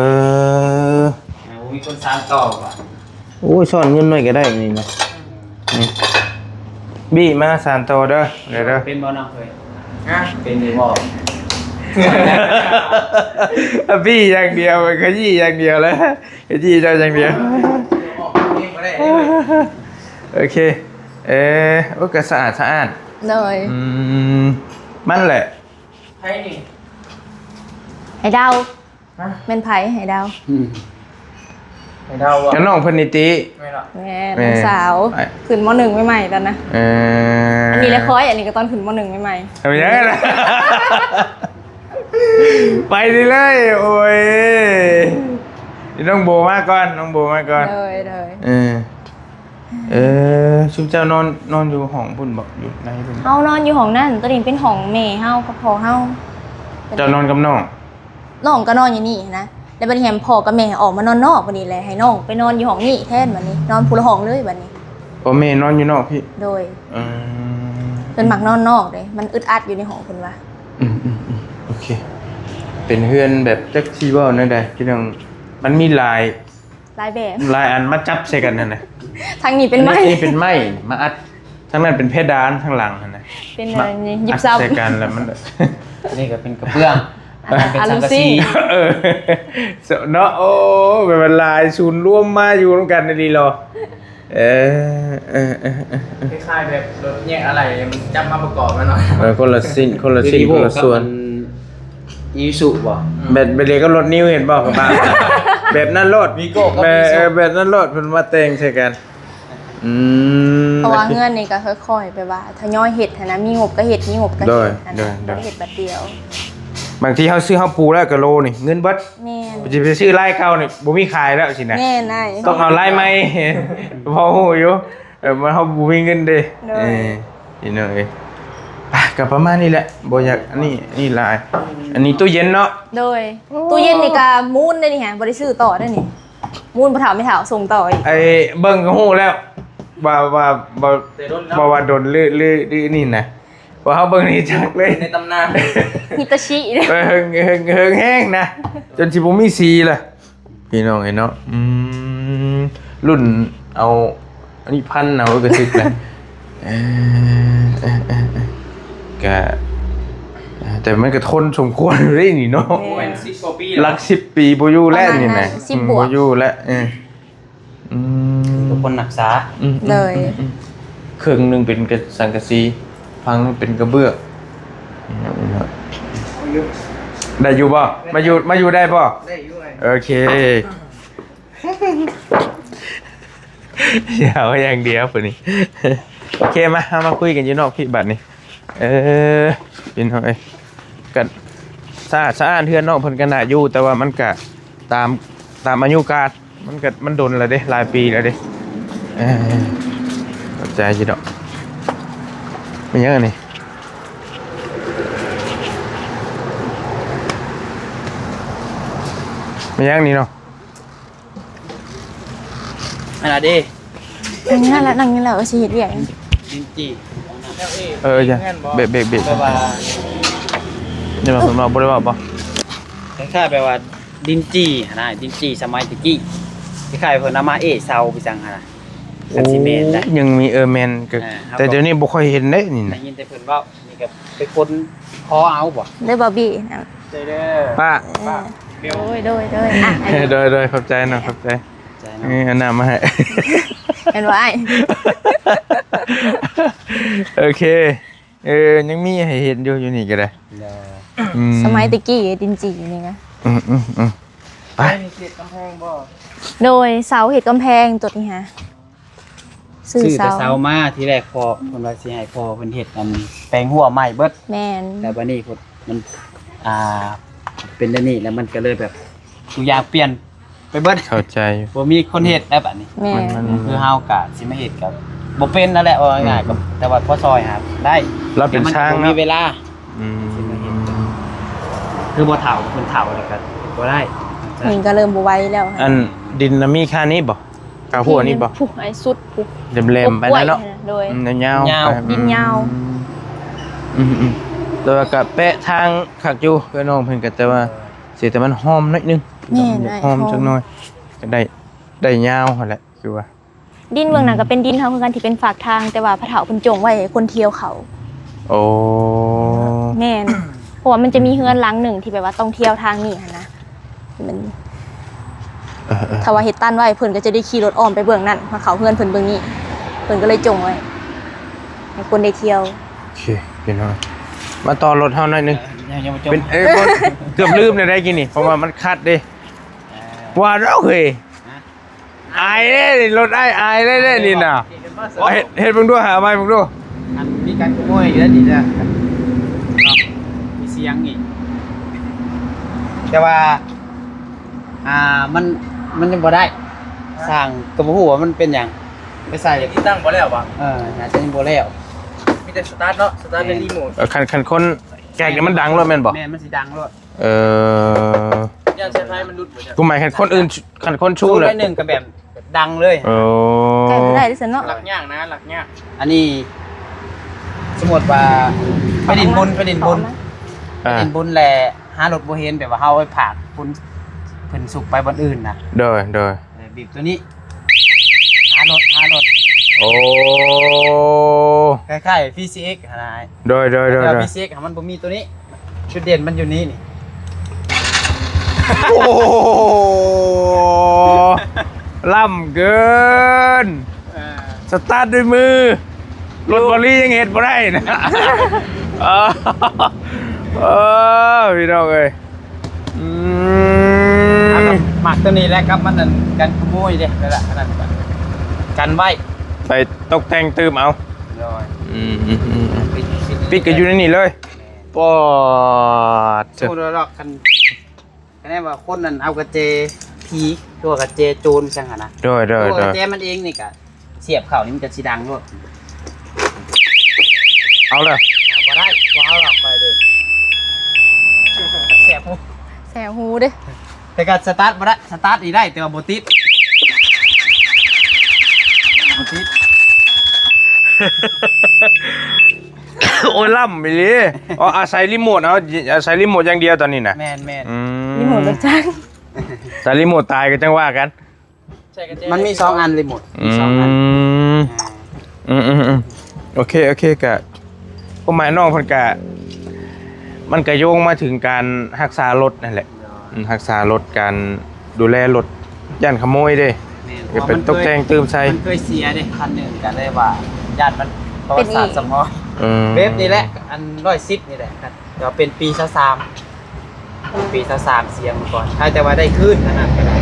ບໍ່ມີຄົນສານຕໍ່ວ່າ. ໂອ້ຍ ຊ້ອນເງິນໜ້ອຍກໍໄດ້ນີ້ນະ. ອືມ ນີ້ ບີມາສານຕໍ່ເດີ ເດີ ເດີ. ເປັນບໍ່ນ້ອງເອີຍ? ຮະ? ເປັນຢູ່ບໍ່? ບີຢ່າງດຽວ ຂະຢີ້ຢ່າງດຽວເລີຍ ຂະຢີ້ເຈົ້າຢ່າງດຽວ. ໂອເຄ ເອີ ໂອ້ ກໍສະອາດສະອ້ານ. ໂດຍ ອືມ ມັນແຫຼະ. ໃຜນີ້? ໃຫ້ເດົາ. ຮະ? ແມ່ນໃຜ? ໃຫ້ເດົາ. ອືມ ໃຫ້ເດົາບໍ່? ກໍນ້ອງເພິ່ນນີ້ຕິ. ແມ່ນເນາະ ແມ່ນ ແມ່ນ ນ້ອງສາວ ຂຶ້ນ ມໍໜຶ່ງ ໃໝ່ໆ ຕອນນະ. ເອີ ອັນນີ້ແຫຼະຂ້ອຍ ອັນນີ້ກໍຕອນຂຶ້ນ ມໍໜຶ່ງ ໃໝ່ໆ. ເອົາຫຍັງນະ? ໄປນີ້ເລີຍ ໂອ້ຍ ນ້ອງໂບມາກ່ອນ ນ້ອງໂບມາກ່ອນ. ໂດຍ ໂດຍ ເອີ. ເອີ ຊຸມເຈົ້ານອນ ນອນຢູ່ຫ້ອງພຸ້ນບໍ? ຢູ່ໃນພຸ້ນ. ເຮົານອນຢູ່ຫ້ອງນັ້ນ ໂຕນີ້ເປັນຫ້ອງແມ່ເຮົາກັບພໍ່ເຮົາ. ເຈົ້ານອນກັບນ້ອງ? ນ້ອງກໍນອນຢູ່ນີ້ຫັ້ນນະ ແລ້ວບັດນີ້ຫັ້ນພໍ່ກັບແມ່ອອກມານອນນອກ ບັດນີ້ແຫຼະໃຫ້ນ້ອງໄປນອນຢູ່ຫ້ອງນີ້ແທນ ບັດນີ້ນອນຜູ້ລະຫ້ອງເລີຍບັດນີ້. ໂອ້ ແມ່ນອນຢູ່ນອກພີ້. ໂດຍ ອືມ ເພິ່ນມັກນອນນອກເດ້ ມັນອຶດອັດຢູ່ໃນຫ້ອງເພິ່ນວ່າ. ອືມໆໆ ໂອເຄ ເປັນເຮືອນແບບ ຈັກຊິເວົ້າແນວໃດ ພີ່ນ້ອງ ມັນມີຫຼາຍ ຫຼາຍແບບ ຫຼາຍອັນມາຈັບໃສ່ກັນຫັ້ນນະ. ທາງນີ້ເປັນໄມ້ ອັນນີ້ເປັນໄມ້ມາອັດ ທາງນັ້ນເປັນເພດານ ທາງຫຼັງຫັ້ນນະ ເປັນ ມາອັດ ຍິບຊຳ ໃສ່ກັນ ແລ້ວມັນ ນີ້ກໍເປັນກະເບື້ອງ ອັນນັ້ນເປັນສັງກະສີ. ເອີ ເນາະ ໂອ້ ແບບວ່າຫຼາຍສູນລວມມາຢູ່ນຳກັນອີ່ຫຼີເນາະ. ເອີ ເອີ ເອີ ເອີ ຄ້າຍໆແບບລົດແຍກອາໄຫຼ່ ມັນຈັບມາປະກອບແລ້ວເນາະ. ເອີ ຄົນລະຊິ້ນ ຄົນລະຊິ້ນ ຄົນລະສ່ວນ. ອີຊູຊູບໍ່? ແບບ ແບບດຽວກັບລົດນິວເຫັນບໍ່? ແບບນັ້ນໂລດ ວີໂກ້ກັບ ເອີ ແບບນັ້ນໂລດ ເພິ່ນມາແຕ່ງໃສ່ກັນ. ອືມ ເພາະວ່າເຮືອນນີ້ກໍຄ່ອຍໆ ແບບວ່າທະຍອຍເຮັດຫັ້ນນະ ມີງົບກໍເຮັດ ມີງົບກໍເຮັດ ໂດຍ ຫັ້ນນະ ໂດຍ ບໍ່ໄດ້ເຮັດບາດດຽວ. ບາງທີເຮົາຊື້ເຮົາປູແລ້ວກໍໂລນີ້ເງິນເບິດ. ແມ່ນ ຊິໄປຊື້ລາຍເກົ່ານີ້ບໍ່ມີຂາຍແລ້ວຊີ້ນະ. ແມ່ນອ້າຍ ຕ້ອງເອົາລາຍໃໝ່ ພໍຮູ້ຢູ່. ເອີ ມັນ ເຮົາບໍ່ມີເງິນເດ້. ໂດຍ ເອີ ພີ່ນ້ອງເອີຍ ໄປ ກໍປະມານນີ້ແຫຼະ ບໍ່ຢາກອັນນີ້ ນີ້ຫຼາຍ. ອັນນີ້ຕູ້ເຢັນເນາະ. ໂດຍ ຕູ້ເຢັນນີ້ກໍມູນເດ້ນີ້ ຫາ ບໍ່ໄດ້ຊື້ຕໍ່ເດ້ນີ້ ມູນພໍ່ເຖົ້າແມ່ເຖົ້າສົ່ງຕໍ່ອີກ. ໄອ້ເບິ່ງກໍຮູ້ແລ້ວ ວ່າ ວ່າ ວ່າ ແຕ່ດົນແລ້ວ ວ່າ ວ່າດົນ ຫຼື ຫຼື ຫຼື ນີ້ນະ ວ່າເຮົາເບິ່ງນີ້ຈັກເລີຍ ໃນຕຳນານ ຮິຕາຊິເດ້. ເອີ ເຫິງ ເຫິງ ເຫິງແຮງນະ ຈົນຊິບໍ່ມີສີລະ ພີ່ນ້ອງເອີຍເນາະ. ອືມ ລຸ້ນເອົາອັນນີ້ພັນເອົາ ກໍຖືກລະ. ເອີ ເອີ ເອີ ເອີ ກະ ແຕ່ມັນກໍທົນສົມຄວນຢູ່ເດ້ນີ້ເນາະ. ໂອ້ຍ ສິບກວ່າປີແລ້ວ ຫຼັກສິບປີບໍ່ຢູ່ແລ້ວນີ້ນະ ປະມານນັ້ນ ສິບບວກ ອືມ ບໍ່ຢູ່ແລ້ວ. ເອີ ອືມ ກໍຄົນຮັກສາ. ອືມ ໂດຍ ອືມ ອືມ ເຄິ່ງໜຶ່ງເປັນກະ ສັງກະສີ ຝັ່ງໜຶ່ງເປັນກະເບື້ອງ. ໄດ້ຢູ່ບໍ່? ມາຢູ່ ມາຢູ່ໄດ້ບໍ່? ໄດ້ຢູ່. ໂອເຄ ຢາວຢ່າງດຽວຜູ້ນີ້. ໂອເຄ ມາ ເຮົາມາຄຸຍກັນຢູ່ນອກພີ້ບາດນີ້. ເອີ ພີ່ນ້ອງເອີຍ ກໍສະອາດສະອ້ານ ເຮືອນນ້ອງເພິ່ນກໍໜ້າຢູ່ ແຕ່ວ່າມັນກໍຕາມ ຕາມອາຍຸການ ມັນກໍ ມັນດົນແລ້ວເດ້ ຫຼາຍປີແລ້ວເດ້. ເອີ ເຂົ້າໃຈຢູ່ດອກ. ແມ່ນຫຍັງອັນນີ້? ແມ່ນຫຍັງນີ້ເນາະ? ອັນນັ້ນເດ້ ນັ່ງນີ້ລະ ນັ່ງນີ້ລະ ເອີ ຊິເຮັດວຽກ ດິນຈີ່. ເອີ ຢ່າ ເບກ ເບກ ເບກ ແບບວ່າ ນີ້ວ່າເພິ່ນເວົ້າ ບໍ່ໄດ້ເວົ້າບໍ່? ຄ້າຍໆ ແບບວ່າດິນຈີ່ຫັ້ນນະ ດິນຈີ່ສະໄໝແຕ່ກີ້ ຄ້າຍໆ ເພິ່ນເອົາມາເອະເສົາໄປຈັ່ງຫັ້ນນະ ຄັນຊິແມ່ນໄດ໋. ໂອ້ ຍັງມີ ເອີ ແມ່ນ ກໍ ອ່າ ແຕ່ດຽວນີ້ບໍ່ຄ່ອຍເຫັນເດ້ນີ້ນະ ໄດ້ຍິນແຕ່ເພິ່ນເວົ້າ. ນີ້ກໍໄປຄົ້ນຄໍເອົາບໍ່? ເດີ ບອບບີນະ ເດີ ປ້າ ເອີ ໂດຍ ໂດຍ ໂດຍ ອ່ະ ໂດຍ ໂດຍ ຂອບໃຈເນາະ ຂອບໃຈ ຂອບໃຈເນາະ. ເອີ ເອົານ້ຳມາໃຫ້ ແມ່ນບໍ່ອ້າຍ? ໂອເຄ ເອີ ຍັງມີໃຫ້ເຫັນຢູ່ ຢູ່ນີ້ກໍໄດ້. ໂດຍ ອືມ ສະໄໝແຕ່ກີ້ ດິນຈີ່ນີ້ນະ. ອືມ ອືມ ອືມ ໄປ ເຮັດກຳແພງບໍ່? ໂດຍ ເສົາເຮັດກຳແພງຕົວນີ້ຫາ ຊື້ ຊື້ເສົາ ແຕ່ເສົາມາ. ທີແລກພໍ່ເພິ່ນວ່າຊິໃຫ້ພໍ່ເພິ່ນເຮັດອັນແປງຮົ້ວໃໝ່ເບິດ. ແມ່ນ ແລ້ວບັດນີ້ເພິ່ນ ມັນ ອ່າ ເປັນແນວນີ້ ແລ້ວມັນກໍເລີຍແບບທຸກຢ່າງປ່ຽນໄປເບິດ. ເຂົ້າໃຈ ບໍ່ມີຄົນເຮັດແລ້ວບັດນີ້. ແມ່ນ ມັນ ມັນ ຄືເຮົາກໍຊິມາເຮັດກໍບໍ່ເປັນນັ້ນແຫຼະ ເວົ້າງ່າຍໆ. ອືມ ກໍ ແຕ່ວ່າພໍຊ່ອຍຫາໄດ້ ລາວເປັນຊ່າງ ແຕ່ມັນກໍບໍ່ມີເວລາ. ອືມ ຊິມາເຮັດ ຄືບໍ່ເຖົ້າ ຄົນເຖົ້າແລ້ວກໍບໍ່ໄດ້. ນີ້ກໍເລີ່ມບໍ່ໄຫວແລ້ວ. ອັນດິນນະມີຄ່ານີ້ບໍ່? ກາຫົວນີ້ບໍ່? ຜູ້ໄອ້ສຸດຜູ້ ແຫຼມໆ ໄປນັ້ນເນາະ. ໂດຍ ອືມ ຍາວໆ ຍາວ ໄປ ດິນຍາວ. ອືມ ອືມ ແຕ່ວ່າກະແປະທາງຄັກຢູ່ ເພື່ອນນ້ອງເພິ່ນກະ ແຕ່ວ່າເສຍແຕ່ມັນຫອມໜ້ອຍໜຶ່ງ. ແມ່ນ ຫອມ ຫອມຈັກໜ້ອຍ ກະໄດ້ ໄດ້ຍາວຫັ້ນແຫຼະ ຄືວ່າ. ດິນເບື້ອງນັ້ນ ອືມ ກະເປັນດິນເຮົາຄືກັນ ທີ່ເປັນຟາກທາງ ແຕ່ວ່າພໍ່ເຖົ້າເພິ່ນຈົ່ງໄວ້ໃຫ້ຄົນທ່ຽວເຂົ້າ. ໂອ້ ແມ່ນ ເພາະວ່າມັນຈະມີເຮືອນຫຼັງໜຶ່ງທີ່ແບບວ່າຕ້ອງທ່ຽວທາງນີ້ຫັ້ນນະ. ມັນ ເອີໆ ຖ້າວ່າເຮັດຕັນໄວ້ ເພິ່ນກໍຈະໄດ້ຂີ່ລົດອ້ອມໄປເບື້ອງນັ້ນ ມາເຂົ້າເຮືອນເພິ່ນເບື້ອງນີ້ ເພິ່ນກໍເລີຍຈົ່ງໄວ້ໃຫ້ຄົນໄດ້ທ່ຽວ. ໂອເຄ ພີ່ນ້ອງ ມາຕໍ່ລົດເຮົາໜ້ອຍໜຶ່ງ. ເອີ ຍັງ ຍັງບໍ່ຈົບ ເປັນ ເອີ ບໍ່ ເກືອບລືມແນວໃດກີ້ນີ້ ເພາະວ່າມັນຄັດເດ້. ເອີ ວ່າແລ້ວເຮີ້ຍ ຮະ? ອາຍເດ້ນີ້ ລົດອ້າຍອາຍເດ້ນີ້ນະ. ເຮັດ ເຮັດເບິ່ງດູ ຫາໃໝ່ເບິ່ງດູ. ອັນມີການຂະໂມຍຢູ່ແລ້ວນີ້ນະ ມີສຽງອີກ ແຕ່ວ່າ ອ່າ ມັນ ມັນຍັງບໍ່ໄດ້. ຊ່າງກໍບໍ່ຮູ້ວ່າມັນເປັນຫຍັງ ໄປໃສ່ ຕິດຕັ້ງບໍ່ແລ້ວຫວາ? ເອີ ໜ້າຈະຍັງບໍ່ແລ້ວ ມີແຕ່ສະຕາດເນາະ ສະຕາດ ແມ່ນ ໃນຣີໂມດ. ເອີ ຄັນ ຄັນຄົນແກກນີ້ມັນດັງໂລດແມ່ນບໍ່? ແມ່ນ ມັນຊິດັງໂລດ. ເອີ ຢ້ານສາຍໄຟມັນຫຼຸດບໍ່ຈັກ. ຜູ້ໝາຍຄັນຄົນອື່ນ ຄັນຄົນຊູ້ແລ້ວ ໜ້ອຍໜຶ່ງກໍແບບດັງເລີຍ. ເອີ ໃກ້ບໍ່ໄດ້ເດ້ຊັ້ນເນາະ ຫຼັກຍາກນະ ຫຼັກຍາກ. ອັນນີ້ສົມມຸດວ່າໄປຫຼິ້ນບຸນ ໄປຫຼິ້ນບຸນ ອ່າ ໄປຫຼິ້ນບຸນແລ້ວຫາລົດບໍ່ເຫັນ ແບບວ່າເຮົາໄປຝາກຄົນ ເພິ່ນສຸກໄປບ່ອນອື່ນນະ. ໂດຍ ໂດຍ ເອີ ບີບຕົວນີ້ ຫາລົດ ຫາລົດ. ໂອ້ ຄ້າຍໆ ພີຊີເອັກຫັ້ນນະ. ໂດຍ ໂດຍ ໂດຍ ແຕ່ວ່າ ໂດຍ ພີຊີເອັກຫັ້ນມັນບໍ່ມີຕົວນີ້ ຈຸດເດັ່ນມັນຢູ່ນີ້ນີ້. ໂອ້ ລ້ຳເກີນ. ເອີ ສະຕາດດ້ວຍມື ລົດບໍລີຍັງເຮັດບໍ່ໄດ້ນະ. ເອີ ເອີ ພີ່ນ້ອງເອີຍ. ອືມ ມັກຕົວນີ້ແຫຼະ ກັບມັນນັ້ນ ກັນຂະໂມຍເດ້ ນັ້ນແຫຼະ ອັນນັ້ນກັນໄວ້. ໄປຕົກແຕ່ງຕື່ມເອົາ. ໂດຍ. ອືມໆໆ ປິດກໍຢູ່ໃນນີ້ເລີຍ. ປອດ ສົມມຸດວ່າດອກ ຄັນ ຄັນແນ່ວ່າຄົນນັ້ນເອົາກະແຈຜີ ຫຼືວ່າກະແຈໂຈນ ຈັ່ງຫັ້ນນະ. ໂດຍໆໆ ໂອ້ ກະແຈມັນເອງນີ້ກະ ສຽບເຂົ້ານີ້ມັນກະຊິດັງໂລດ. ເອົາເລີຍ. ອ່າ ບໍ່ໄດ້ ບໍ່ເອົາດອກ ຂ້ອຍເດ້ ແສບຫູ ແສບຫູເດ້. ແຕ່ກໍສະຕາດບໍ່ໄດ້ ສະຕາດນີ້ໄດ້ ແຕ່ວ່າບໍ່ຕິດ ບໍ່ຕິດ. ໂອ້ຍ ລ້ຳອີ່ຫຼີ. ອໍ ອາໄສຣີໂມດເອົາ ອາໄສຣີໂມດຢ່າງດຽວຕອນນີ້ນະ. ແມ່ນໆ ອືມ ຣີໂມດລົດຈັກ ຖ້າຣີໂມດຕາຍກໍຈັ່ງວ່າກັນ. ມັນມີສອງອັນຣີໂມດ ມີສອງອັນ. ອືມ ອ່າ ອືມໆໆ ໂອເຄ ໂອເຄ ກະ ຄວາມໝາຍນ້ອງເພິ່ນກະ ມັນກະໂຍງມາເຖິງການຮັກສາລົດນັ້ນແຫຼະ. ໂດຍ. ອືມ ຮັກສາລົດ ການດູແລລົດ ຢ້ານຂະໂມຍເດ້. ແມ່ນ ກໍໄປຕົກແຕ່ງຕື່ມໃສ່. ມັນເຄີຍເສຍເດ້ຄັນໜຶ່ງ ກໍເລີຍວ່າຢ້ານມັນປະຫວັດສາດສະໝອງ. ອືມ ແບບນີ້ແຫຼະ ອັນຮ້ອຍສິບນີ້ແຫຼະ ກໍເປັນປີຊາວສາມ ປີຊາວສາມເສຍມາກ່ອນ ໃຜແຕ່ວ່າໄດ້ຄືນອັນນັ້ນກໍໄດ້.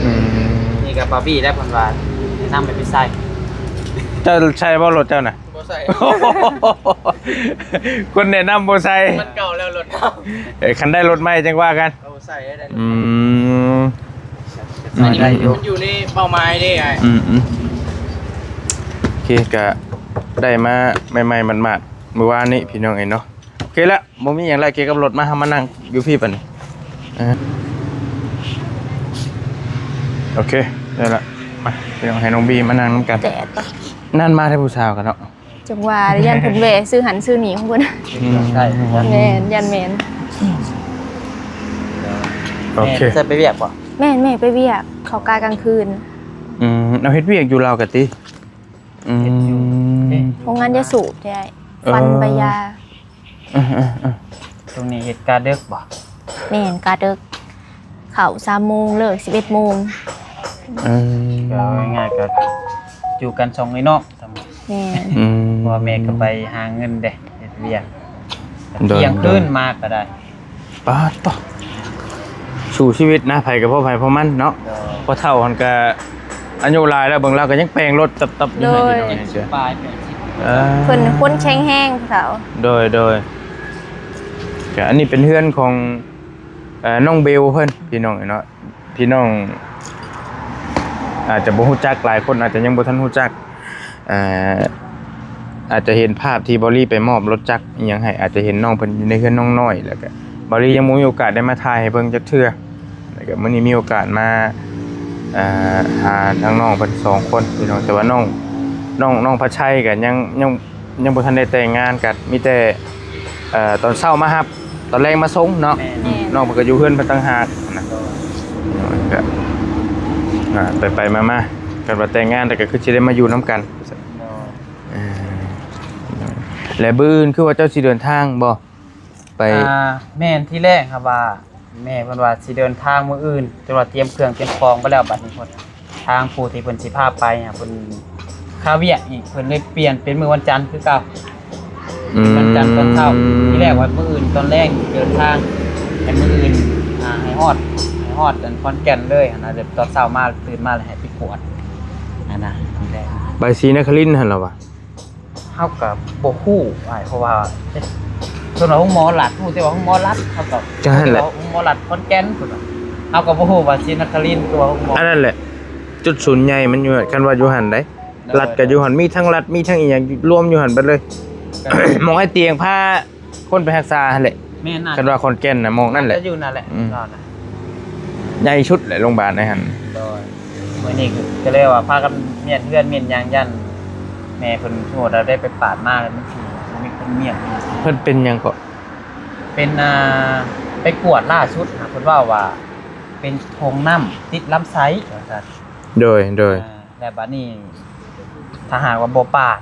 ອືມ ນີ້ກໍບາບີແລ້ວ ເພິ່ນວ່າແນະນຳໃຫ້ໄປໃສ່. ເຈົ້າໃຊ້ບໍ່ລົດເຈົ້ານະ? ບໍ່ໃຊ້ ຄົນແນະນຳບໍ່ໃຊ້ ມັນເກົ່າແລ້ວລົດ. ເອີ ຄັນໄດ້ລົດໃໝ່ຈັ່ງວ່າກັນ. ເອົາໃສ່ໄດ້ ອືມ ໃຊ້ໄດ້ຢູ່ ມັນຢູ່ໃນເປົ້າໝາຍເດ້ອ້າຍ. ອືມໆ ໂອເຄ ກະໄດ້ມາໃໝ່ໆ ໝາດໆ ມື້ວານນີ້ພີ່ນ້ອງເອີຍເນາະ. ໂອເຄລະ ບໍ່ມີຫຍັງລະ ກ່ຽວກັບລົດ. ມາ ເຮົາມານັ່ງຢູ່ພີ້ບັດນີ້. ເອີ ໂອເຄ ໄດ້ລະ. ມາ ພີ່ນ້ອງ ໃຫ້ນ້ອງບີມານັ່ງນຳກັນ. ແດດປະ ນັ້ນມາແທ້ຜູ້ສາວກັນເນາະ. ຈັ່ງວ່າ ຢ້ານເພິ່ນແວ່ຊື້ຫັ້ນຊື້ນີ້ຂອງເພິ່ນ. ອືມ ໃຊ່ ແມ່ນ ຢ້ານແມ່ນ. ໂອເຄ ແມ່ໄປວຽກບໍ່? ແມ່ນ ແມ່ໄປວຽກ ເຂົາກະກາງຄືນ. ອືມ ເອົາ ເຮັດວຽກຢູ່ລາວກະຕິ? ອືມ ເຮັດຢູ່ໂຮງງານຢາສູບແທ້. ເອີ ຟັນໃບຢາ. ເອີໆໆ ຊ່ວງນີ້ເຮັດກະເດິກບໍ່? ແມ່ນ ກະເດິກ ເຂົ້າສາມໂມງ ເລີກສິບເອັດໂມງ. ເອີ ກໍເອົາງ່າຍໆ ກໍຢູ່ກັນສອງເອື້ອຍນ້ອງ. ແມ່ນ ອືມ ເພາະວ່າແມ່ກໍໄປຫາເງິນເດ້ ເຮັດວຽກ ໂດຍ ທ່ຽງຄືນມາກໍໄດ້. ປາດໂທ້ ສູ້ຊີວິດນະ ໃຜກໍພໍໃຜພໍມັນເນາະ. ໂດຍ. ພໍເຖົ້າຫັ້ນກະອາຍຸຫຼາຍແລ້ວ ເບິ່ງລາວກໍຍັງແປງລົດຕັບໆຢູ່. ໂດຍ. ເອີ ເພິ່ນຄົນແຂງແຮງຜູ້ເຖົ້າ. ໂດຍໆ ກະອັນນີ້ເປັນເຮືອນຂອງ ເອີ ນ້ອງເບວເພິ່ນ ພີ່ນ້ອງເນາະ. ພີ່ນ້ອງອາດຈະບໍ່ຮູ້ຈັກ ຫຼາຍຄົນອາດຈະຍັງບໍ່ທັນຮູ້ຈັກ ເອີ ອາດຈະເຫັນພາບທີ່ເບົາລີໄປມອບລົດຈັກອີ່ຫຍັງໃຫ້ ອາດຈະເຫັນນ້ອງເພິ່ນຢູ່ໃນເຮືອນນ້ອງນ້ອຍ ແລ້ວກະເບົາລີຍັງບໍ່ມີໂອກາດໄດ້ມາຖ່າຍໃຫ້ເບິ່ງຈັກເທື່ອ. ແລ້ວກະມື້ນີ້ມີໂອກາດມາ ເອີ ຫາທາງນ້ອງເພິ່ນສອງຄົນພີ່ນ້ອງ ແຕ່ວ່ານ້ອງ ນ້ອງ ນ້ອງພັດໄຊກະຍັງ ຍັງ ຍັງບໍ່ທັນໄດ້ແຕ່ງງານ ກະມີແຕ່ ເອີ ຕອນເຊົ້າມາຮັບ ຕອນແລງມາສົ່ງເນາະ. ແມ່ນ. ນ້ອງເພິ່ນກໍຢູ່ເຮືອນເພິ່ນຕ່າງຫາກນະ. ໂດຍ. ກໍ ອ່າ ໄປໆມາໆ ຄັນວ່າແຕ່ງງານແລ້ວກໍຄືຊິໄດ້ມາຢູ່ນຳກັນ. ໂດຍ. ເອີ ແລະມື້ອື່ນຄືວ່າເຈົ້າຊິເດີນທາງບໍ່? ໄປ ອ່າ ແມ່ນ ທີແລກຫາວ່າ ແມ່ເພິ່ນວ່າຊິເດີນທາງມື້ອື່ນ ຈົນວ່າຕຽມເຄື່ອງຕຽມຂອງໄປແລ້ວ ບັດນີ້ເພິ່ນ ທາງຜູ້ທີ່ເພິ່ນຊິພາໄປຫາ ເພິ່ນຄາວຽກອີກ ເພິ່ນເລີຍປ່ຽນເປັນມື້ວັນຈັນຄືເກົ່າ. ອືມ ວັນຈັນຕອນເຊົ້າ ທີແລກວ່າມື້ອື່ນຕອນແລງເດີນທາງ ໃຫ້ມື້ອື່ນ ອ່າ ໃຫ້ຮອດ ໃຫ້ຮອດອັນຂອນແກ່ນເລີຍຫັ້ນນະ. ແບບຕອນເຊົ້າມາ ຕື່ນມາແລ້ວໃຫ້ໄປກວດຫັ້ນນະ ທີແລກ ໄປສີນະຄະລິນຫັ້ນລະວະ. ເຮົາກໍບໍ່ຮູ້ອ້າຍ ເພາະວ່າເພິ່ນວ່າໂຮງໝໍລັດ ຮູ້ແຕ່ວ່າໂຮງໝໍລັດ ເຮົາກໍຈັ່ງຫັ້ນແຫຼະ ໂຮງໝໍລັດຂອນແກ່ນ ເພິ່ນວ່າ. ເຮົາກໍບໍ່ຮູ້ວ່າສີນະຄະລິນ ຫຼືວ່າໂຮງໝໍ ອັນນັ້ນແຫຼະ ຈຸດສູນໃຫຍ່ມັນຢູ່ ຄັນວ່າຢູ່ຫັ້ນໃດ໋. ໂດຍ. ລັດກໍຢູ່ຫັ້ນ ມີທັງລັດ ມີທັງອີ່ຫຍັງລວມຢູ່ຫັ້ນເບິດເລີຍ. ໂດຍ. ໝ່ອງໄອ້ຕຽງພາ ຄົນໄປຮັກສາຫັ້ນແຫຼະ. ແມ່ນນະ ຄັນວ່າຂອນແກ່ນນະ ໝ່ອງນັ້ນແຫຼະ ກໍຢູ່ນັ້ນແຫຼະ. ອືມ ລາວນະ ໃຫຍ່ສຸດແຫຼະໂຮງບານໃນຫັ້ນ. ໂດຍ. ມື້ນີ້ກໍເລີຍວ່າພາກັນມ້ຽນເຮືອນມ້ຽນຫຍັງ ຢ້ານແມ່ເພິ່ນ ສົມມຸດວ່າໄດ້ໄປປາດມາແລ້ວ ມັນຊິບໍ່ມີຄົນມ້ຽນ. ເພິ່ນເປັນຫຍັງເກາະ? ເປັນ ອ່າ ໄປກວດລ່າສຸດນະ ເພິ່ນເວົ້າວ່າເປັນໂພງນ້ຳຕິດລຳໄສ້ວ່າຊັ້ນ. ໂດຍ ໂດຍ. ອ່າ ແລ້ວບາດນີ້ ຖ້າຫາກວ່າບໍ່ປາດ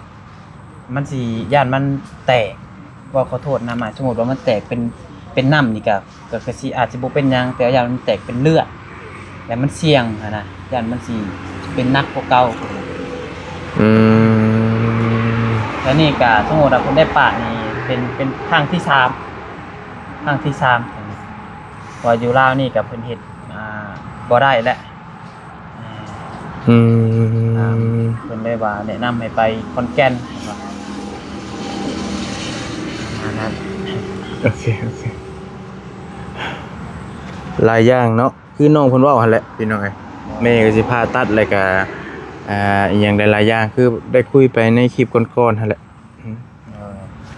ມັນຊິ ຢ້ານມັນແຕກ ເວົ້າຂໍໂທດນຳ ສົມມຸດວ່າມັນແຕກເປັນ ເປັນນ້ຳນີ້ກະ ກະ ກະຊິ ອາດຊິບໍ່ເປັນຫຍັງ ແຕ່ຢ້ານມັນແຕກເປັນເລືອດ ແລ້ວມັນສ່ຽງຫັ້ນນະ ຢ້ານມັນຊິເປັນໜັກກວ່າເກົ່າ. ອືມ ແລ້ວນີ້ກະສົມມຸດວ່າເພິ່ນໄດ້ປາດນີ້ເປັນ ເປັນຄັ້ງທີສາມ ຄັ້ງທີສາມ ເພາະວ່າຢູ່ລາວນີ້ກະເພິ່ນເຮັດ ອ່າ ບໍ່ໄດ້ແລ້ວ. ອືມ ອ່າ ເພິ່ນເລີຍວ່າແນະນຳໃຫ້ໄປຂອນແກ່ນ ປະມານນັ້ນ. ໂອເຄ ໂອເຄ ຫຼາຍຢ່າງເນາະ ຄືນ້ອງເພິ່ນເວົ້າຫັ້ນແຫຼະພີ່ນ້ອງເອີຍ. ແມ່ກໍຊິຜ່າຕັດ ແລ້ວກໍ ອ່າ ອີ່ຫຍັງຫຼາຍໆຢ່າງ ຄືໄດ້ຄຸຍໄປໃນຄລິບກ່ອນໆຫັ້ນແຫຼະ. ອືມ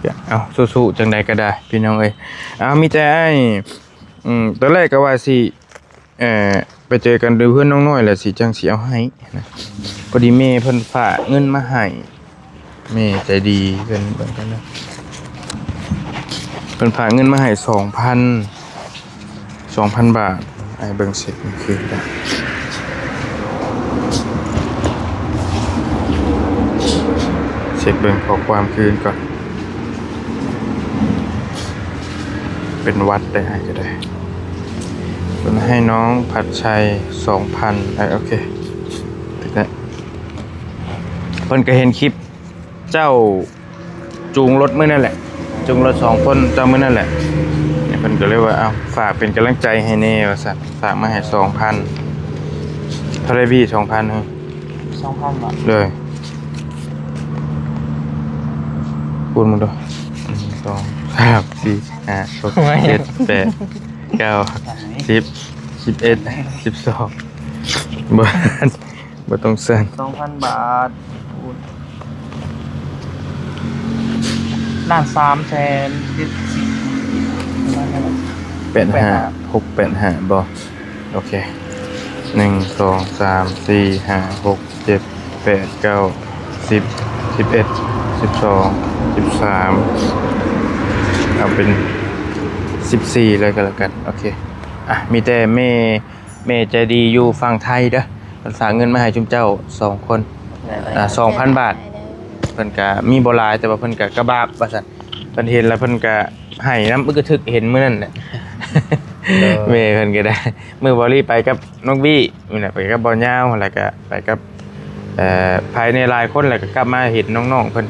ເອີ ເອົາ ສູ້ໆ ຈັ່ງໃດກໍໄດ້ພີ່ນ້ອງເອີຍ. ເອົາ ມີແຕ່ອ້າຍ ອືມ ຕອນແລກກໍວ່າຊິ ເອີ ໄປເຈີກັນຢູ່ເຮືອນນ້ອງນ້ອຍ ແລ້ວຊິ ຈັ່ງຊິເອົາໃຫ້ນະ. ພໍດີແມ່ເພິ່ນຝາກເງິນມາໃຫ້ ແມ່ໃຈດີເພິ່ນ ເບິ່ງກັນເດີ ເພິ່ນຝາກເງິນມາໃຫ້ສອງພັນ ສອງພັນບາດ. ອ້າຍເບິ່ງເຊັກຄືນກ່ອນ ເຊັກເບິ່ງຂໍ້ຄວາມຄືນກ່ອນ. ເປັນຫວັດໄດ້ ອ້າຍກໍໄດ້. ເພິ່ນໃຫ້ນ້ອງພັດໄຊສອງພັນ. ເອີ ໂອເຄ ຖືກແລ້ວ. ເພິ່ນກໍເຫັນຄລິບເຈົ້າຈູງລົດມື້ນັ້ນແຫຼະ ຈູງລົດສອງຄົນເຈົ້າມື້ນັ້ນແຫຼະ. ເພິ່ນກໍເລີຍວ່າ ເອົາ ຝາກເປັນກຳລັງໃຈໃຫ້ແດ່ວ່າຊັ້ນ ຝາກມາໃຫ້ສອງພັນ. ເທົ່າໃດບີ? ສອງພັນເອີ. ສອງພັນບາດ ໂດຍ. ຄູນເບິ່ງດູ ໜຶ່ງ ສອງ ສາມ ສີ່ ຫ້າ ຫົກ ເຈັດ ແປດ ເກົ້າ ສິບ ສິບເອັດ ສິບສອງ ບໍ່ ບໍ່ຕ້ອງສັ່ນ. ສອງພັນບາດ ລ້ານສາມແສນເຈັດສິບ ປະມານນັ້ນແຫຼະ. ແປດຫ້າ ຫົກແປດຫ້າ ບໍ່? ໂອເຄ ໜຶ່ງ ສອງ ສາມ ສີ່ ຫ້າ ຫົກ ເຈັດ ແປດ ເກົ້າ ສິບ ສິບເອັດ ສິບສອງ ສິບສາມ ເອົາເປັນສິບສີ່ເລີຍກໍແລ້ວກັນ. ໂອເຄ ອ່ະ ມີແຕ່ແມ່ ແມ່ໃຈດີຢູ່ຝັ່ງໄທເດີ ເພິ່ນຝາກເງິນມາໃຫ້ຊຸມເຈົ້າສອງຄົນ ອ່າ ສອງພັນບາດ. ເພິ່ນກະມີບໍ່ຫຼາຍ ແຕ່ວ່າເພິ່ນກະກະບາບວ່າຊັ້ນ ເພິ່ນເຫັນແລ້ວເພິ່ນກະໄຫ້ນຳ ອຶກກະທຶກ ເຫັນມື້ນັ້ນແຫຼະ. ໂດຍ ແມ່ເພິ່ນກໍໄດ້ ມື້ບ່າວລີໄປກັບນ້ອງບີ ນີ້ແຫຼະ ໄປກັບບ່າວຍາວ ແລ້ວກະໄປກັບ ເອີ ພາຍໃນຫຼາຍຄົນ ແລ້ວກະກັບມາເຫັນນ້ອງໆເພິ່ນ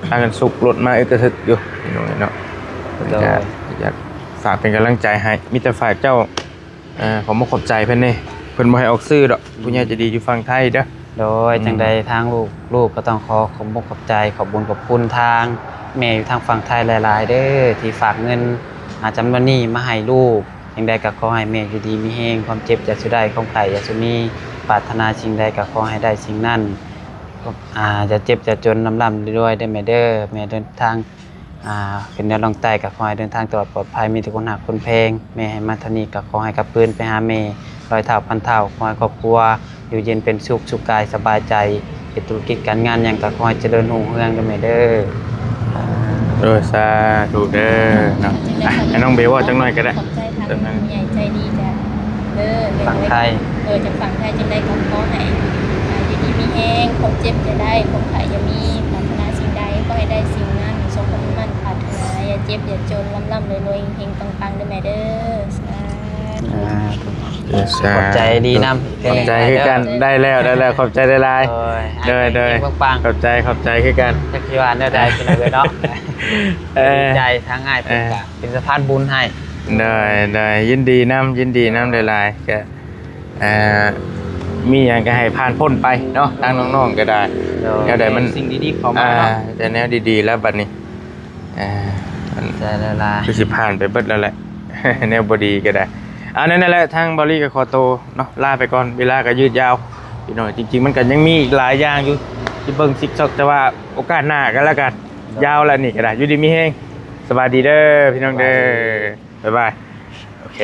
ພາກັນຊຸກລົດມາ ອຶກກະທຶກຢູ່ເນາະ. ເພິ່ນກະ ໂດຍ ຢາກຝາກເປັນກຳລັງໃຈໃຫ້ ມີແຕ່ຝາກເຈົ້າ ເອີ ຂອບມຸກຂອບໃຈເພິ່ນເດ້ ເພິ່ນບໍ່ໃຫ້ອອກຊື່ດອກ ຜູ້ໃຫຍ່ໃຈດີຢູ່ຝັ່ງໄທເດີ. ໂດຍ ອືມ ຈັ່ງໃດທາງລູກ ລູກກໍຕ້ອງຂໍຂອບມຸກຂອບໃຈ ຂອບບຸນຂອບຄຸນທາງແມ່ຢູ່ທາງຝັ່ງໄທຫຼາຍໆເດີ ທີ່ຝາກເງິນ ອ່າ ຈຳນວນນີ້ມາໃຫ້ລູກ. ຈັ່ງໃດກໍຂໍໃຫ້ແມ່ຢູ່ດີມີແຮງ ຄວາມເຈັບຢ່າສູ່ໄດ້ ຄວາມໄຂ້ຢ່າສູ່ມີ ປາດຖະໜາສິ່ງໃດກໍຂໍໃຫ້ໄດ້ສິ່ງນັ້ນ ອ່າ ຢ່າເຈັບຢ່າຈົນ ລ່ຳໆລວຍໆເດີແມ່ເດີ. ແມ່ເດີນທາງ ອ່າ ຂຶ້ນເໜືອລ່ອງໃຕ້ກໍຂໍໃຫ້ເດີນທາງຕະຫຼອດປອດໄພ ມີແຕ່ຄົນຮັກຄົນແພງ. ແມ່ໃຫ້ມາເທົ່ານີ້ກໍຂໍໃຫ້ກັບຄືນໄປຫາແມ່ຮ້ອຍເທົ່າພັນເທົ່າ. ຂໍໃຫ້ຄອບຄົວຢູ່ເຢັນເປັນສຸກ ສຸກກາຍສະບາຍໃຈ ເຮັດທຸລະກິດການງານຫຍັງກໍຂໍໃຫ້ຈະເລີນຮຸ່ງເຮືອງເດີແມ່ເດີ. ໂດຍ ສາທຸເດີເນາະ. ອ່ະ ໃຫ້ນ້ອງເບເວົ້າຈັກໜ້ອຍກໍໄດ້ ຂອບໃຈທາງຜູ້ໃຫຍ່ໃຈດີຈາກເດີ ຝັ່ງໄທ ເອີ ຈາກຝັ່ງໄທ. ຈັ່ງໃດກໍຂໍໃຫ້ ອ່າ ຢູ່ດີມີແຮງ ຄວາມເຈັບຢ່າໄດ້ ຄວາມໄຂ້ຢ່າມີ ປາດຖະໜາສິ່ງໃດຂໍໃຫ້ໄດ້ສິ່ງນັ້ນ ສົມຄວາມມຸ່ງໝັ້ນປາດຖະໜາ ຢ່າເຈັບຢ່າຈົນ ລ່ຳໆລວຍໆ ເຮັງໆປັງໆເດີແມ່ເດີ. ສາທຸ ສາທຸ ຂອບໃຈດີນຳ ຂອບໃຈຄືກັນ. ໄດ້ແລ້ວ ໄດ້ແລ້ວ ຂອບໃຈຫຼາຍໆ. ໂດຍ ໂດຍ ໂດຍ ເຮັງໆປັງໆ ຂອບໃຈ ຂອບໃຈຄືກັນ. ຈັກຊິວ່າແນວໃດພີ່ນ້ອງເອີຍເນາະ. ເອີ ດີໃຈ ທາງອ້າຍເພິ່ນກະ ເອີ ເປັນສະພານບຸນໃຫ້. ໂດຍ ໂດຍ ຍິນດີນຳ ຍິນດີນຳຫຼາຍໆ. ກະ ອ່າ ມີຫຍັງກໍໃຫ້ຜ່ານພົ້ນໄປເນາະ ທາງນ້ອງໆກໍໄດ້. ໂດຍ ແນວໃດມັນ ສິ່ງດີໆເຂົ້າມາເນາະ ອ່າ ແຕ່ແນວດີໆແລ້ວບັດນີ້ ອ່າ ໃຈຫຼາຍໆ ຄືຊິຜ່ານໄປເບິດແລ້ວແຫຼະ ແນວບໍ່ດີກໍໄດ້. ອັນນັ້ນແຫຼະ ທາງເບົາລີກໍຂໍໂຕເນາະ ລາໄປກ່ອນ ເວລາກໍຍືດຍາວພີ່ນ້ອງ. ຈິງໆມັນກໍຍັງມີອີກຫຼາຍຢ່າງຢູ່ທີ່ເບິ່ງຊິກຊອກ ແຕ່ວ່າໂອກາດໜ້າກໍແລ້ວກັນ. ໂດຍ ຍາວແລ້ວນີ້ກໍໄດ້ ຢູ່ດີມີແຮງ. ສະບາຍດີເດີພີ່ນ້ອງເດີ ສະບາຍດີ ບາຍບາຍ. ໂອເຄ